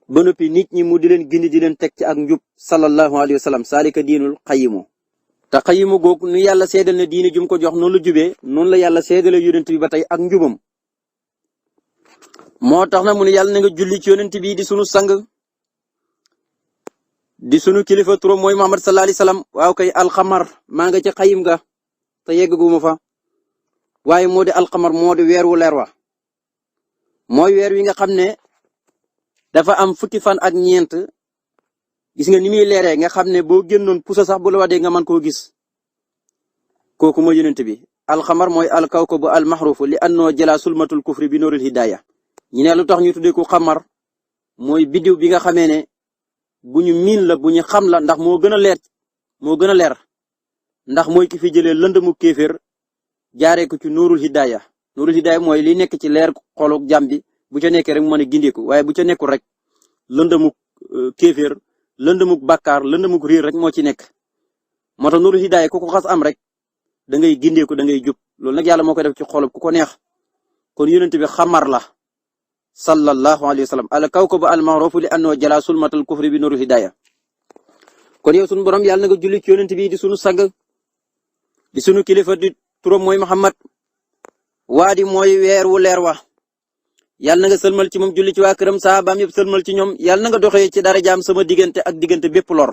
ba noppi nit ñi mu di leen gindi di leen teg ci ak njub sallallahu alayhi wa sallam saalika diinul qayimu te qayimu googu nu yàlla seedal ne diine jum ko jox noonu la jubee noonu la yàlla seedale yonent bi ba tey ak njubam moo tax na mu ne yàlla na nga julli ci yonent bi di sunu sang di sunu kilifa turam mooy Muhammad sallallahu alayhi wasallam waaw kay alxamar maa nga ci xayim ga te yeggaguma fa waaye moo di alxamar moo di weer wu leer wa mooy weer wi nga xam ne dafa am fukki fan ak ñeent gis nga ni muy leeree nga xam ne boo génnoon pusa sax bu la wadee nga mën koo gis kooku mooy yonent bi alxamar mooy alkawkabu almaxrufu li annoo jëlaa sulmatul kufri bi noorul hidaaya ñu ne lu tax ñu tuddee ko xamar mooy biddiw bi nga xamee ne bu ñu miin la bu ñu xam la ndax moo gën a leer ndax mooy ki fi jëlee lëndëmu kéeféer jaaree ko ci nuurul hidaaya mooy li nekk ci leer xolu jàmm bi bu ca nekkee rek mu mën a gindeeku waaye bu ca nekkul rek lëndëmu kéeféer lëndëmu bàkkaar lëndëmu réer rek moo ci nekk moo tax nuurul hidaaya ku ko xas am rek da ngay gindeeku da ngay jub loolu nag yàlla moo koy def ci xolub ku ko neex kon yonent bi xamar la sallallahu alayhi wa sallam al kawkabu al ma'ruf li annahu jala sulmatal kufri bi nurul hidaya kon yow sunu borom yàlla na nga julli ci yonent bi di sunu sang di sunu kilifa di turam mooy Muhammad waadi mooy weer wu leer wa yàlla na nga sëlmal ci moom julli ci waa këram saabaam yëpp sëlmal ci ñoom yàlla na nga doxee ci darajaam sama diggante ak diggante bépp lor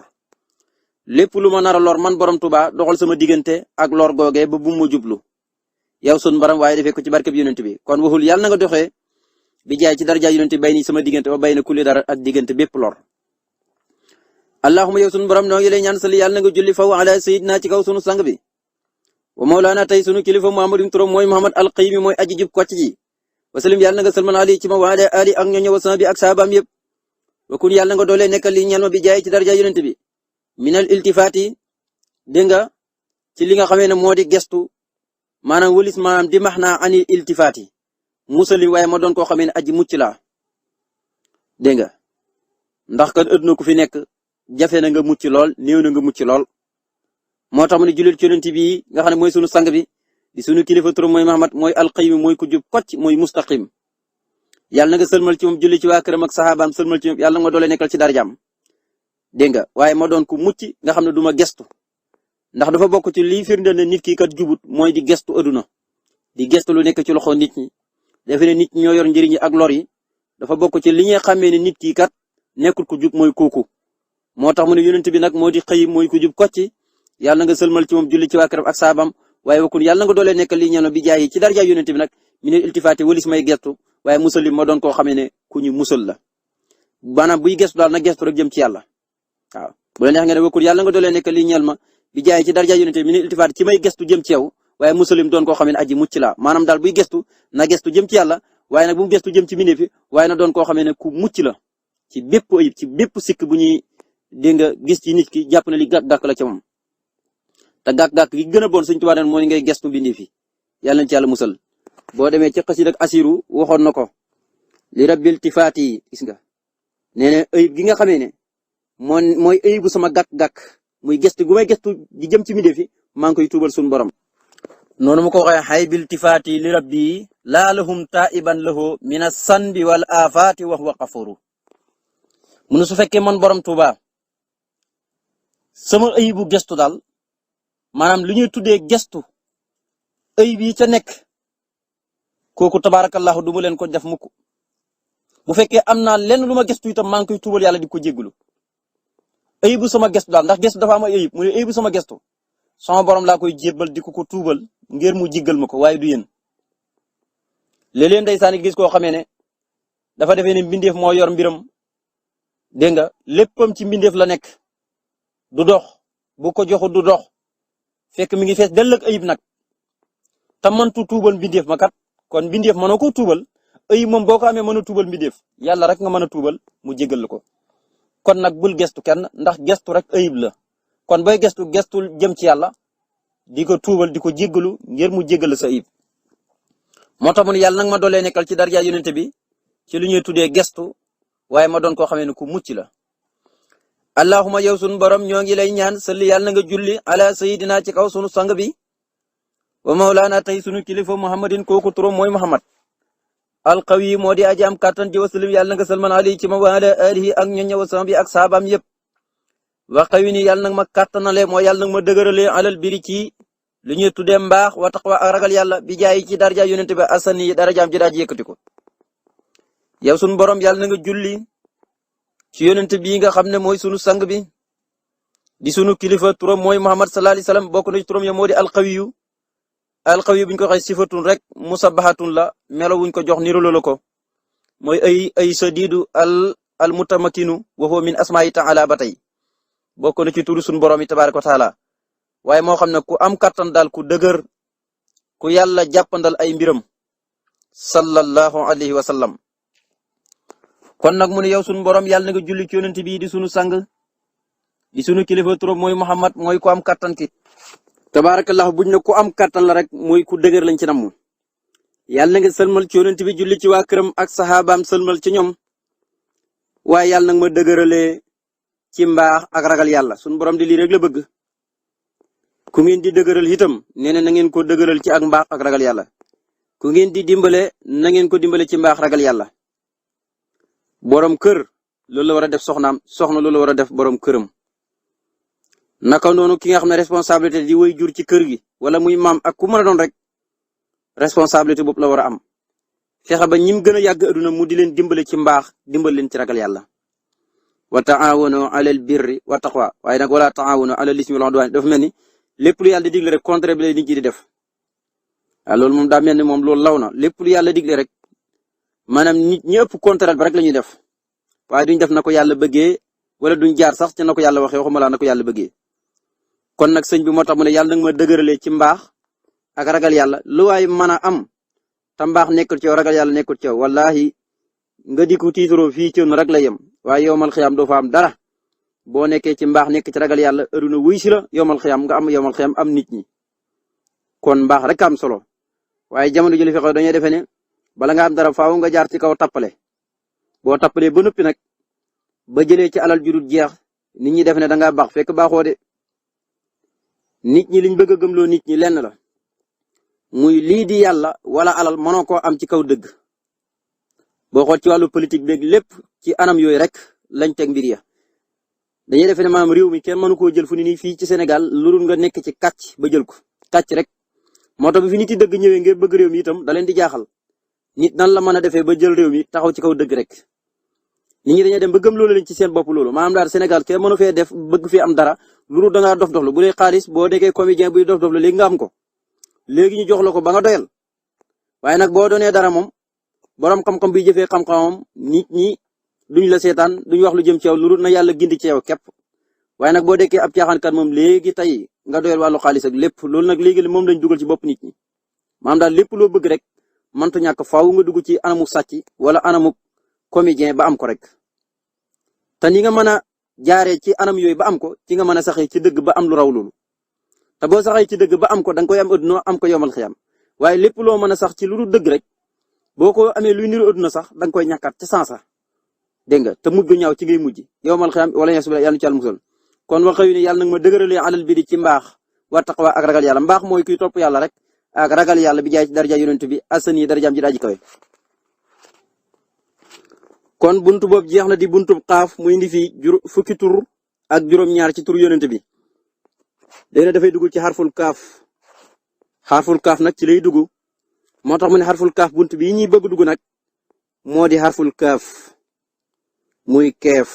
lépp lu ma nar a lor man borom Tuubaa doxal sama diggante ak lor googee ba bu mu jublu yow sunu borom waaye defee ko ci barke bi yonent bi kon waxul yàlla na nga doxee bi jaay ci daraja yonent bay ni sama diggante wa bay na kulli dara ak diggante bépp lor allahumma yow sunu borom noo ngi lay ñaan sali yàlla na nga julli faw ala sayyidina ci kaw sunu sang bi wa mawlaana tey sunu kilifa muhammadin turam mooy muhammad alqaymi mooy aji jub kocc ji wasalim yàlla na nga salman ali ci ma wa ala ali ak ñooñu wa sama bi ak saabaam yëpp wa kun yàlla na nga doolee nekkal li ñeel ma bi jaay ci daraja yonent bi minal iltifaati dégg nga ci li nga xamee ne moo di gestu maanaam wëlis maanaam di max naa ani iltifaati musali waaye ma doon koo xamee ne aji mucc laa dégg nga ndax kan ëdd na ku fi nekk jafe na nga mucc lool néew na nga mucc lool moo tax mu ne jullit ci yonent bi nga xam ne mooy sunu sang bi di sunu kilifa turam mooy Muhammad mooy alqaymi mooy ku jub kocc mooy mustaqim yàlla na nga sëlmal ci moom julli ci waa këram ak saxaabaam sëlmal ci moom yàlla nga doole nekkal ci darajaam dégg nga waaye ma doon ku mucc nga xam ne du ma gestu ndax dafa bokk ci lii firndeel ne nit ki kat jubut mooy di gestu aduna di gestu lu nekk ci loxo nit ñi defe ne nit ñoo yor njëriñ yi ak lor yi dafa bokk ci li ñuy xàmmee ne nit ki kat nekkul ku jub mooy kooku moo tax mu ne yonent bi nag moo di xëy mooy ku jub kocc yàlla nga sëlmal ci moom julli ci waa këram ak saabam waaye wakun yàlla nga doolee nekkal li ñeno bi jaay ci darja yonent bi nag mi ne iltifaati walis may gestu waaye musalim ma doon koo xamee ne ku ñu musal la maanaam buy gestu daal na gestu rek jëm ci yàlla waaw bu la neex nga ne wakun yàlla nga doolee nekkal li ñeel ma bi jaay ci darja yonent bi mi ne iltifaati ci may gestu jëm ci yow waaye musalim doon koo xamee ne aji mucc la maanaam daal buy gestu na gestu jëm ci yàlla waaye nag bu mu gestu jëm ci mineefi waaye na doon koo xamee ne ku mucc la ci bépp ayib ci bépp sikk bu ñuy dégg nga gis ci nit ki jàpp na li gàkk-gàkk la ca moom te gàkk-gàkk gi gën a bon Sëñ Tuubaa neen mooy ngay gestu bindi fi yàlla nañ ci yàlla musal boo demee ci xasida ak asiru waxoon na ko li rabbil tifaati yi gis nga nee na ayib gi nga xamee ne mooy ayibu sama gàkk-gàkk muy gestu gu may gestu di jëm ci mbindéef fi maa ngi koy tuubal suñu borom noonu mu ko waxee xay bil tifaati li rabbi laa lahum taiban lahu min as-sanbi wal afaati wa huwa xafuru mu su fekkee man borom Tuuba sama ayibu gestu daal maanaam lu ñuy tuddee gestu ayib yi ca nekk kooku tabaarakallahu du ma leen ko def mukk bu fekkee am naa lenn lu ma gestu itam maa ngi koy tuubal yàlla di ko jégalu ayibu sama gestu daal ndax gestu dafa am ayib mu ne ayibu sama gestu sama borom laa koy jébbal di ko tuubal ngir mu jéggal ma ko waaye du yéen léeg-léeg ndeysaan gis koo xamee ne dafa defee ne mbindeef moo yor mbiram dégg nga léppam ci mbindeef la nekk du dox bu ko joxu du dox fekk mi ngi fees dell ak ayib nag te mëntu tuubal mbindeef ma kat kon mbindeef mënoo ko tuubal ayib moom boo ko amee mën a tuubal mbindeef yàlla rek nga mën a tuubal mu jéggal ko kon nag bul gestu kenn ndax gestu rek ayib la kon booy gestul jëm ci yàlla di ko tuubal di ko jéggalu ngir mu jéggal sa ayib moo tax mu ne yàlla nag ma doolee nekkal ci darja yonent bi ci lu ñuy tuddee gestu waaye ma doon koo xamee ne ku mucc la allahuma yow sunu borom ñoo ngi lay ñaan salli yàlla na nga julli ala sayidina ci kaw sunu sang bi wa mawlaana tey sunu kilifa muhammadin kooku turam mooy muhammad alqawi moo di aji am kàttan ji wasalim yàlla na nga salman ali ci ma wa ala alihi ak ñoña wa sama bi ak saabaam yépp wa qawi ni yàlla nag ma kàttanale moo yàlla nag ma dëgërale alal biri ci lu ñuy tuddee mbaax wa taqwa ak ragal yàlla bi jaay ci darja yonent bi asani darajaam ji daa ji yëkkati ko yow sunu borom yàlla na nga julli ci yonent bii nga xam ne mooy sunu sang bi di sunu kilifa turam mooy Muhammad sallallahu alayhi wasallam bokk na ci turam ya moo di alqawiyu buñ ko waxee sifatun rek musabbahatun la melo wuñ ko jox nirolo la ko mooy ay sadidu al mutamakinu wa huwa min asma'i ta'ala ba tey bokk na ci turu sunu borom yi tabaaraka wa taala waaye moo xam ne ku am kattan daal ku dëgër ku yàlla jàppandal ay mbiram sallallahu alayhi wa sallam kon nag mu ne yow sunu borom yàlla na nga julli ci yonent bi di sunu sang di sunu kilifa turam mooy Muhammad mooy ku am kattan ki tabaarakallahu buñ ne ku am kattan la rek mooy ku dëgër lañ ci namm yàlla na nga sëlmal ci yonent bi julli ci waa këram ak saxaabaam sëlmal ci ñoom waaye yàlla nag ma dëgëralee ci mbaax ak ragal yàlla sunu borom di lii rek la bëgg ku ngeen di dëgëral itam nee na ngeen ko dëgëral ci ak mbaax ak ragal yàlla ku ngeen di dimbale na ngeen ko dimbale ci mbaax ragal yàlla borom kër loolu la war a def soxnaam soxna loolu la war a def borom këram naka noonu ki nga xam ne responsabilité di way jur ci kër gi wala muy maam ak ku mën a doon rek responsabilité boobu la war a am fexe ba ñim gën a yàgg aduna mu di leen dimbale ci mbaax dimbal leen ci ragal yàlla wa taawanu alal birri wa taqwa waaye nag wala taawanu alal ismi wal udwan dafa mel ni lépp lu yàlla digle rek contre bi lay nit ñi di def waaw loolu moom daa mel ni moom loolu law na lépp lu yàlla digle rek maanaam nit ñi ëpp contraire ba rek la ñuy def waaye duñ def na ko yàlla bëggee wala duñ jaar sax ci na ko yàlla waxee waxuma laa na ko yàlla bëggee kon nag sëñ bi moo tax mu ne yàlla nag ma dëgëralee ci mbaax ak ragal yàlla lu waay mën a am te mbaax nekkul ci yow ragal yàlla nekkul ci yow wallahi nga di ko tiitaroo fii ci rek la yem waaye yowmal xiyaam doo fa am dara boo nekkee ci mbaax nekk ci ragal yàlla aduna wuy si la yowmal xiyaam nga am yowmal xiyaam am nit ñi kon mbaax rek am solo waaye jamono ji li fi xew dañuy defee ne bala nga am dara faaw nga jaar ci kaw tappale boo tappalee ba noppi nag ba jëlee ci alal ju dul jeex nit ñi def ne da ngaa baax fekk baaxoo de nit ñi liñ bëgg a gëmloo nit ñi lenn la muy lii di yàlla wala alal mënoo koo am ci kaw dëgg boo xool ci wàllu politique beeg lépp ci anam yooyu rek lañ teg mbir ya dañuy defe ne maanaam réew mi kenn mënu koo jël fu ni nii fii ci Sénégal lu dul nga nekk ci kàcc ba jël ko kàcc rek moo tax bi fi nit yi dëgg ñëwee ngir bëgg réew mi itam da leen di jaaxal nit nan la mën a defee ba jël réew mi taxaw ci kaw dëgg rek nit ñi dañuy dem ba gëm loolu leen ci seen bopp loolu maanaam daal Sénégal kenn mënu fee def bëgg fee am dara lu dul da ngaa dof doflu bu dee xaalis boo nekkee comédien buy dof doflu léegi nga am ko léegi ñu jox la ko ba nga doyal waaye nag boo doonee dara moom borom xam-xam bi jëfee xam-xamam nit ñi duñ la seetaan duñ wax lu jëm ci yow lu dul na yàlla gindi ci yow képp waaye nag boo dekkee ab caaxaankat moom léegi tey nga doyal wàllu xaalis ak lépp loolu nag léegi moom lañ dugal ci bopp nit ñi maanaam daal lépp loo bëgg rek mënta ñàkk faaw nga dugg ci anamu sàcc wala anamu comédien ba am ko rek te ni nga mën a jaaree ci anam yooyu ba am ko ci nga mën a saxee ci dëgg ba am lu raw loolu te boo saxee ci dëgg ba am ko da nga koy am adduna am ko yomal xiyam waaye lépp loo mën a sax ci lu dul dëgg rek boo ko amee luy niru adduna sax da nga koy ñàkkaat ci sansa dégg nga te mujj gu ñaaw ci ngay mujj yomal xiyam wala yeesu yàlla nu ci àll musal kon waxa yu ne yàlla nag ma dëgëralee alal bi di ci mbaax wa taqwa ak ragal yàlla mbaax mooy kuy topp yàlla rek ak ragal yàlla bi jaay ci daraja yonent bi asani darajaam ji daaji kawe kon buntu boobu jeex na di buntu xaaf muy indi fi fukki tur ak juróom-ñaar ci tur yonent bi léegi dafay dugg ci xarful kaaf nag ci lay dugg moo tax mu ne xarful kaaf buntu bi ñuy bëgg dugg nag moo di xarful kaaf muy keef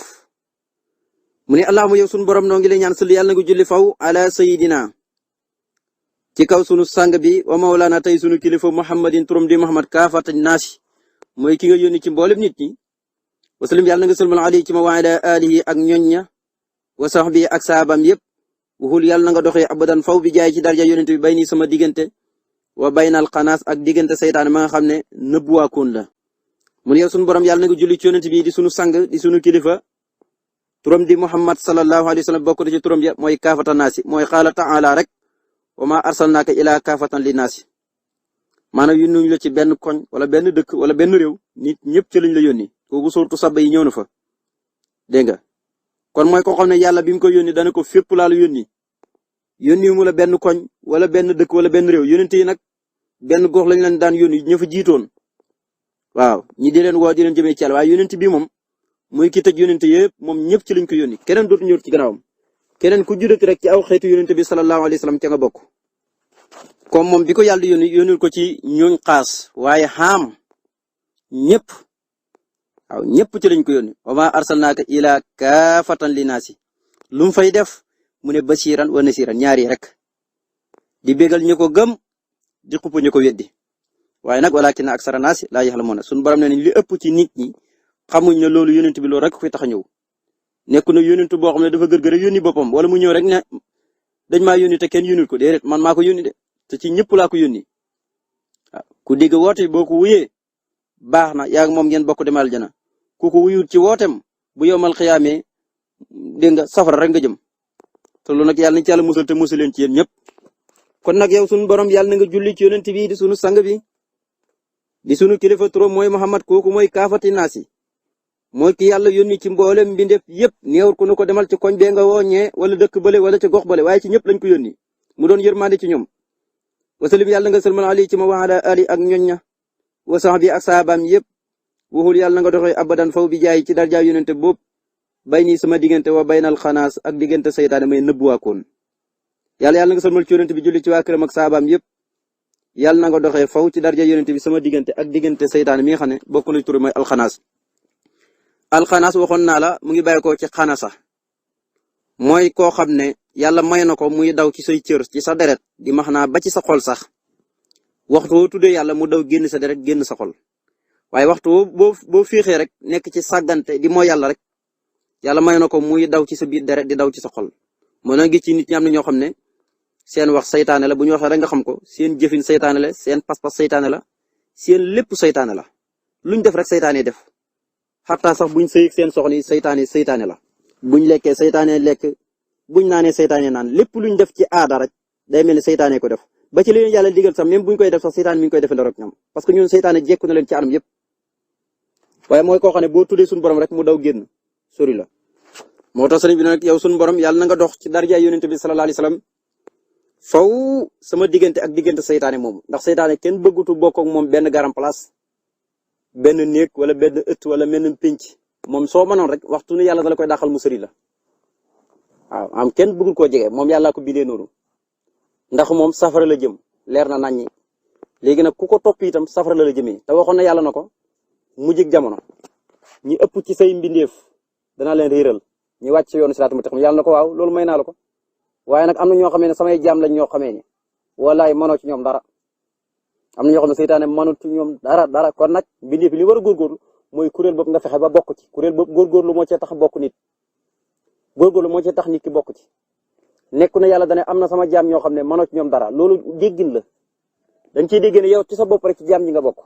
mu ne allahumma yow sunu borom noo ngi lay ñaan sël yàlla nga julli faw ala sayidina ci kaw sunu sang bi wa mawlana tey sunu kilifa muhammadin turam di muhammad kaafatan naasi mooy ki nga yónni ci mboolem nit ñi wasalim yàlla nga sëlmal ali ci ma wa ala alihi ak ñoñña wa sahbi ak saabam yépp waxul yàlla na nga doxee abadan faw bi jaay ci darja yonent bi bay nii sama diggante wa baynal xanaas ak diggante saytaane ma nga xam ne nëbbuwaakoon la mun yow sunu borom yàlla na nga julli ci yonent bi di sunu sang di sunu kilifa turam di muhammad sallallahu alayhi wa sallam bokk na ci turam ya mooy kaafatan naasi mooy qaala ta'ala rek wa ma arsalnaaka ila kaafatan li naasi maanaam yónnuñu la ci benn koñ wala benn dëkk wala benn réew nit ñëpp ci lañ la yónni kooku suurtu Saba yi ñëw na fa dégg nga kon mooy koo xam ne yàlla bi mu ko yónni dana ko fépp laa la yónni mu la benn koñ wala benn dëkk wala benn réew yónent yi nag benn gox lañ leen daan yónni ña fa jiitoon waaw ñi di leen woo di leen jëmee ci yàlla waaye yónent bi moom muy ki tëj yónent yëpp moom ñëpp ci lañ ko yónni keneen dootu ñëw ci gannaawam keneen ku juddati rek ci aw xeetu yónent bi sallallahu alayhi wasallam ca nga bokk comme moom bi ko yàlla yónnil ko ci ñooñ xaas waaye xaam ñëpp waaw ñëpp ci lañ ko yónni wa ma arsalnaaka ila kaafatan linnaasi lu mu fay def mu ne basiran wa nasiran ñaari rek di bégal ñu ko gëm di xupp ñu ko weddi waaye nag walakin aksara naasi laa yaxlamuuna suñu borom ne li ëpp ci nit ñi xamuñ ne loolu yónent bi loolu rek fi tax a ñëw nekku na yónent boo xam ne dafa gër-gër yónni boppam wala mu ñëw rek ne dañ maa yónni te kenn yónnil ko déedéet man maa ko yónni de te ci ñëpp laa ko yónni waaw ku dégg woote boo ko wuyee baax na yaa moom ngeen bokk demal aljana ku ko wuyut ci wootem bu yowmal xiyaamee dégg nga safara rek nga jëm te loolu nag yàlla nañ ci yàlla musal te musal leen ci yéen ñëpp kon nag yow sunu borom yàlla na nga julli ci yonent bi di sunu sang bi di sunu kilifa turam mooy Muhammad kooku mooy kaafati naasi mooy ki yàlla yónni ci mboolem mbindeef yëpp néewul ku nu ko demal ci koñ bee nga wooñee wala dëkk bële wala ci gox bële waaye ci ñëpp lañ ko yónni mu doon yërmande ci ñoom wasalim yàlla nga sëlmal ali ci ma wa ala ali ak ñoñña wa sahbi ak saabaam yëpp waxul yàlla nga doxee abadan faw bi jaay ci darja yonent boobu bay nii sama diggante wa baynal xanaas ak diggante saytaane may nëbbuwaakoon yàlla nga sëlmal ci yonent bi julli ci waa këram ak saabaam yëpp yàlla na nga doxee faw ci darja yonent bi sama diggante ak diggante saytaane mi nga xam ne bokk na ci tur mooy alxanaas alxanaas waxoon naa la mu ngi bàyyi ko ci xanasa mooy koo xam ne yàlla may na ko muy daw ci say cër ci sa deret di max naa ba ci sa xol sax waxtu woo tuddee yàlla mu daw génn sa deret génn sa xol waaye waxtu woo boo féexee rek nekk ci sàggante di mooy yàlla rek yàlla may na ko muy daw ci sa biir deret di daw ci sa xol moo na gis ci nit ñi am na ñoo xam ne seen wax saytaane la bu ñu waxee rek nga xam ko seen jëfin saytaane la seen pas-pas saytaane la seen lépp saytaane la luñ def rek saytaane def xataa sax buñ sëy seen soxna yi saytaane la buñ lekkee saytaane lekk buñ naanee saytaane naan lépp luñ def ci aada rek day mel ni saytaane ko def ba ci li leen yàlla digal sax même buñ koy def sax saytaane mi ngi koy defandoo rek ñoom parce que ñun saytaane jekku na leen ci anam yëpp waaye mooy koo xam ne boo tuddee suñu borom rek mu daw génn sori la moo tax sëriñ bi nag yow suñu borom yàlla na nga dox ci darja yonent bi sallallahu alayhi wasallam faw sama diggante ak diggante saytaane moom ndax saytaane kenn bëggutu bokk ak moom benn garam place benn néeg wala benn ëtt wala benn pénc moom soo mënoon rek waxtu ne yàlla dala koy dàqal mu sëri la waaw am kenn bëggul koo jege moom yàlla ko bindee noonu ndax moom safara la jëm leer na naññi léegi nag ku ko topp itam safara la jëmee te waxoon na yàlla na ko mujjig jamono ñi ëpp ci say mbindeef danaa leen réeral ñi wàcc ci yoonu siraatu mustaqim yàlla na ko waaw loolu may naa la ko waaye nag am na ñoo xamee ne samay jaam lañ ñoo xamee ne walaay mënoo ci ñoom dara am na ñoo xam ne seytaane mënut ci ñoom dara kon nag mbindeef li war a góorgóorlu mooy kuréel boobu nga fexe ba bokk ci kuréel boobu góorgóorlu moo cee tax bokk nit góorgóorlu moo cee tax nit ki bokk ci nekku na yàlla dane am na sama jaam ñoo xam ne mënoo ci ñoom dara loolu déggin la dañ ciy dégg ne yow ci sa bopp rek ci jaam ñi nga bokk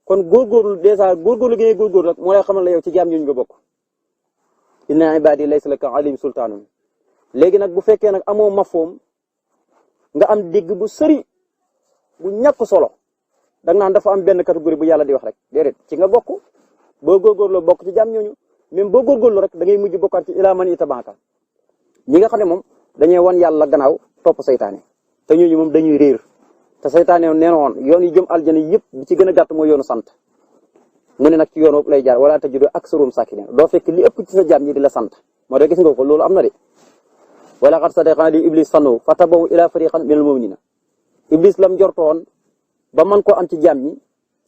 kon góorgóorlu dèjà góorgóorlu gi ngay góorgóorlu rek moo lay xamal la yow ci jaam ñi nga bokk inna ibadi laysa laka alayhim sultaanun léegi nag bu fekkee nag amoo mafhum nga am dégg bu sëri bu ñàkk solo danga naan dafa am benn catégorie bu yàlla di wax rek déedéet ci nga bokk boo góorgóorloo bokk ci jàmm ñooñu même boo góorgóorlu rek da ngay mujj bokkaat ci ilaa man itabaaka ñi nga xam ne moom dañuy wan yàlla gannaaw topp saytaane te ñooñu moom dañuy réer te saytaane nee na woon yoon yi jëm aljana yëpp bi ci gën a gàtt mooy yoonu sant mu ne nag ci yoon woowu lay jaar wala tajidu aksaruhum saakiriin doo fekk li ëpp ci sa jaam ñi di la sant moo tax gis nga ko loolu am na de wala xat sadaqa li iblis sanu fa tabaw ila fariqan minal mu'minina iblis lam jortoon ba man koo am ci jaam ñi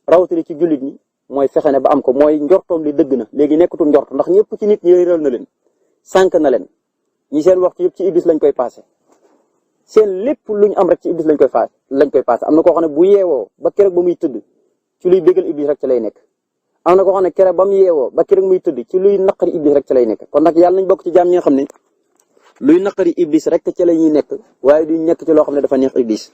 rawatina ci jullit ñi mooy fexe ne ba am ko mooy njortoom li dëgg na léegi nekkatul njort ndax ñëpp ci nit ñi réeral na leen sànq na leen ñi seen waxtu yëpp ci iblis lañ koy passé seen lépp luñ am rek ci iblis lañ koy passé am na koo xam ne bu yeewoo ba keroog ba muy tëdd ci luy bégal iblis rek ci lay nekk am na koo xam ne keroog ba mu yeewoo ba keroog muy tëdd ci luy naqari iblis rek ci lay nekk kon nag yàlla nañ bokk ci jaam ñi nga xam ne luy naqari iblis rek ci la ñuy nekk waaye duñ nekk ci loo xam ne dafa neex iblis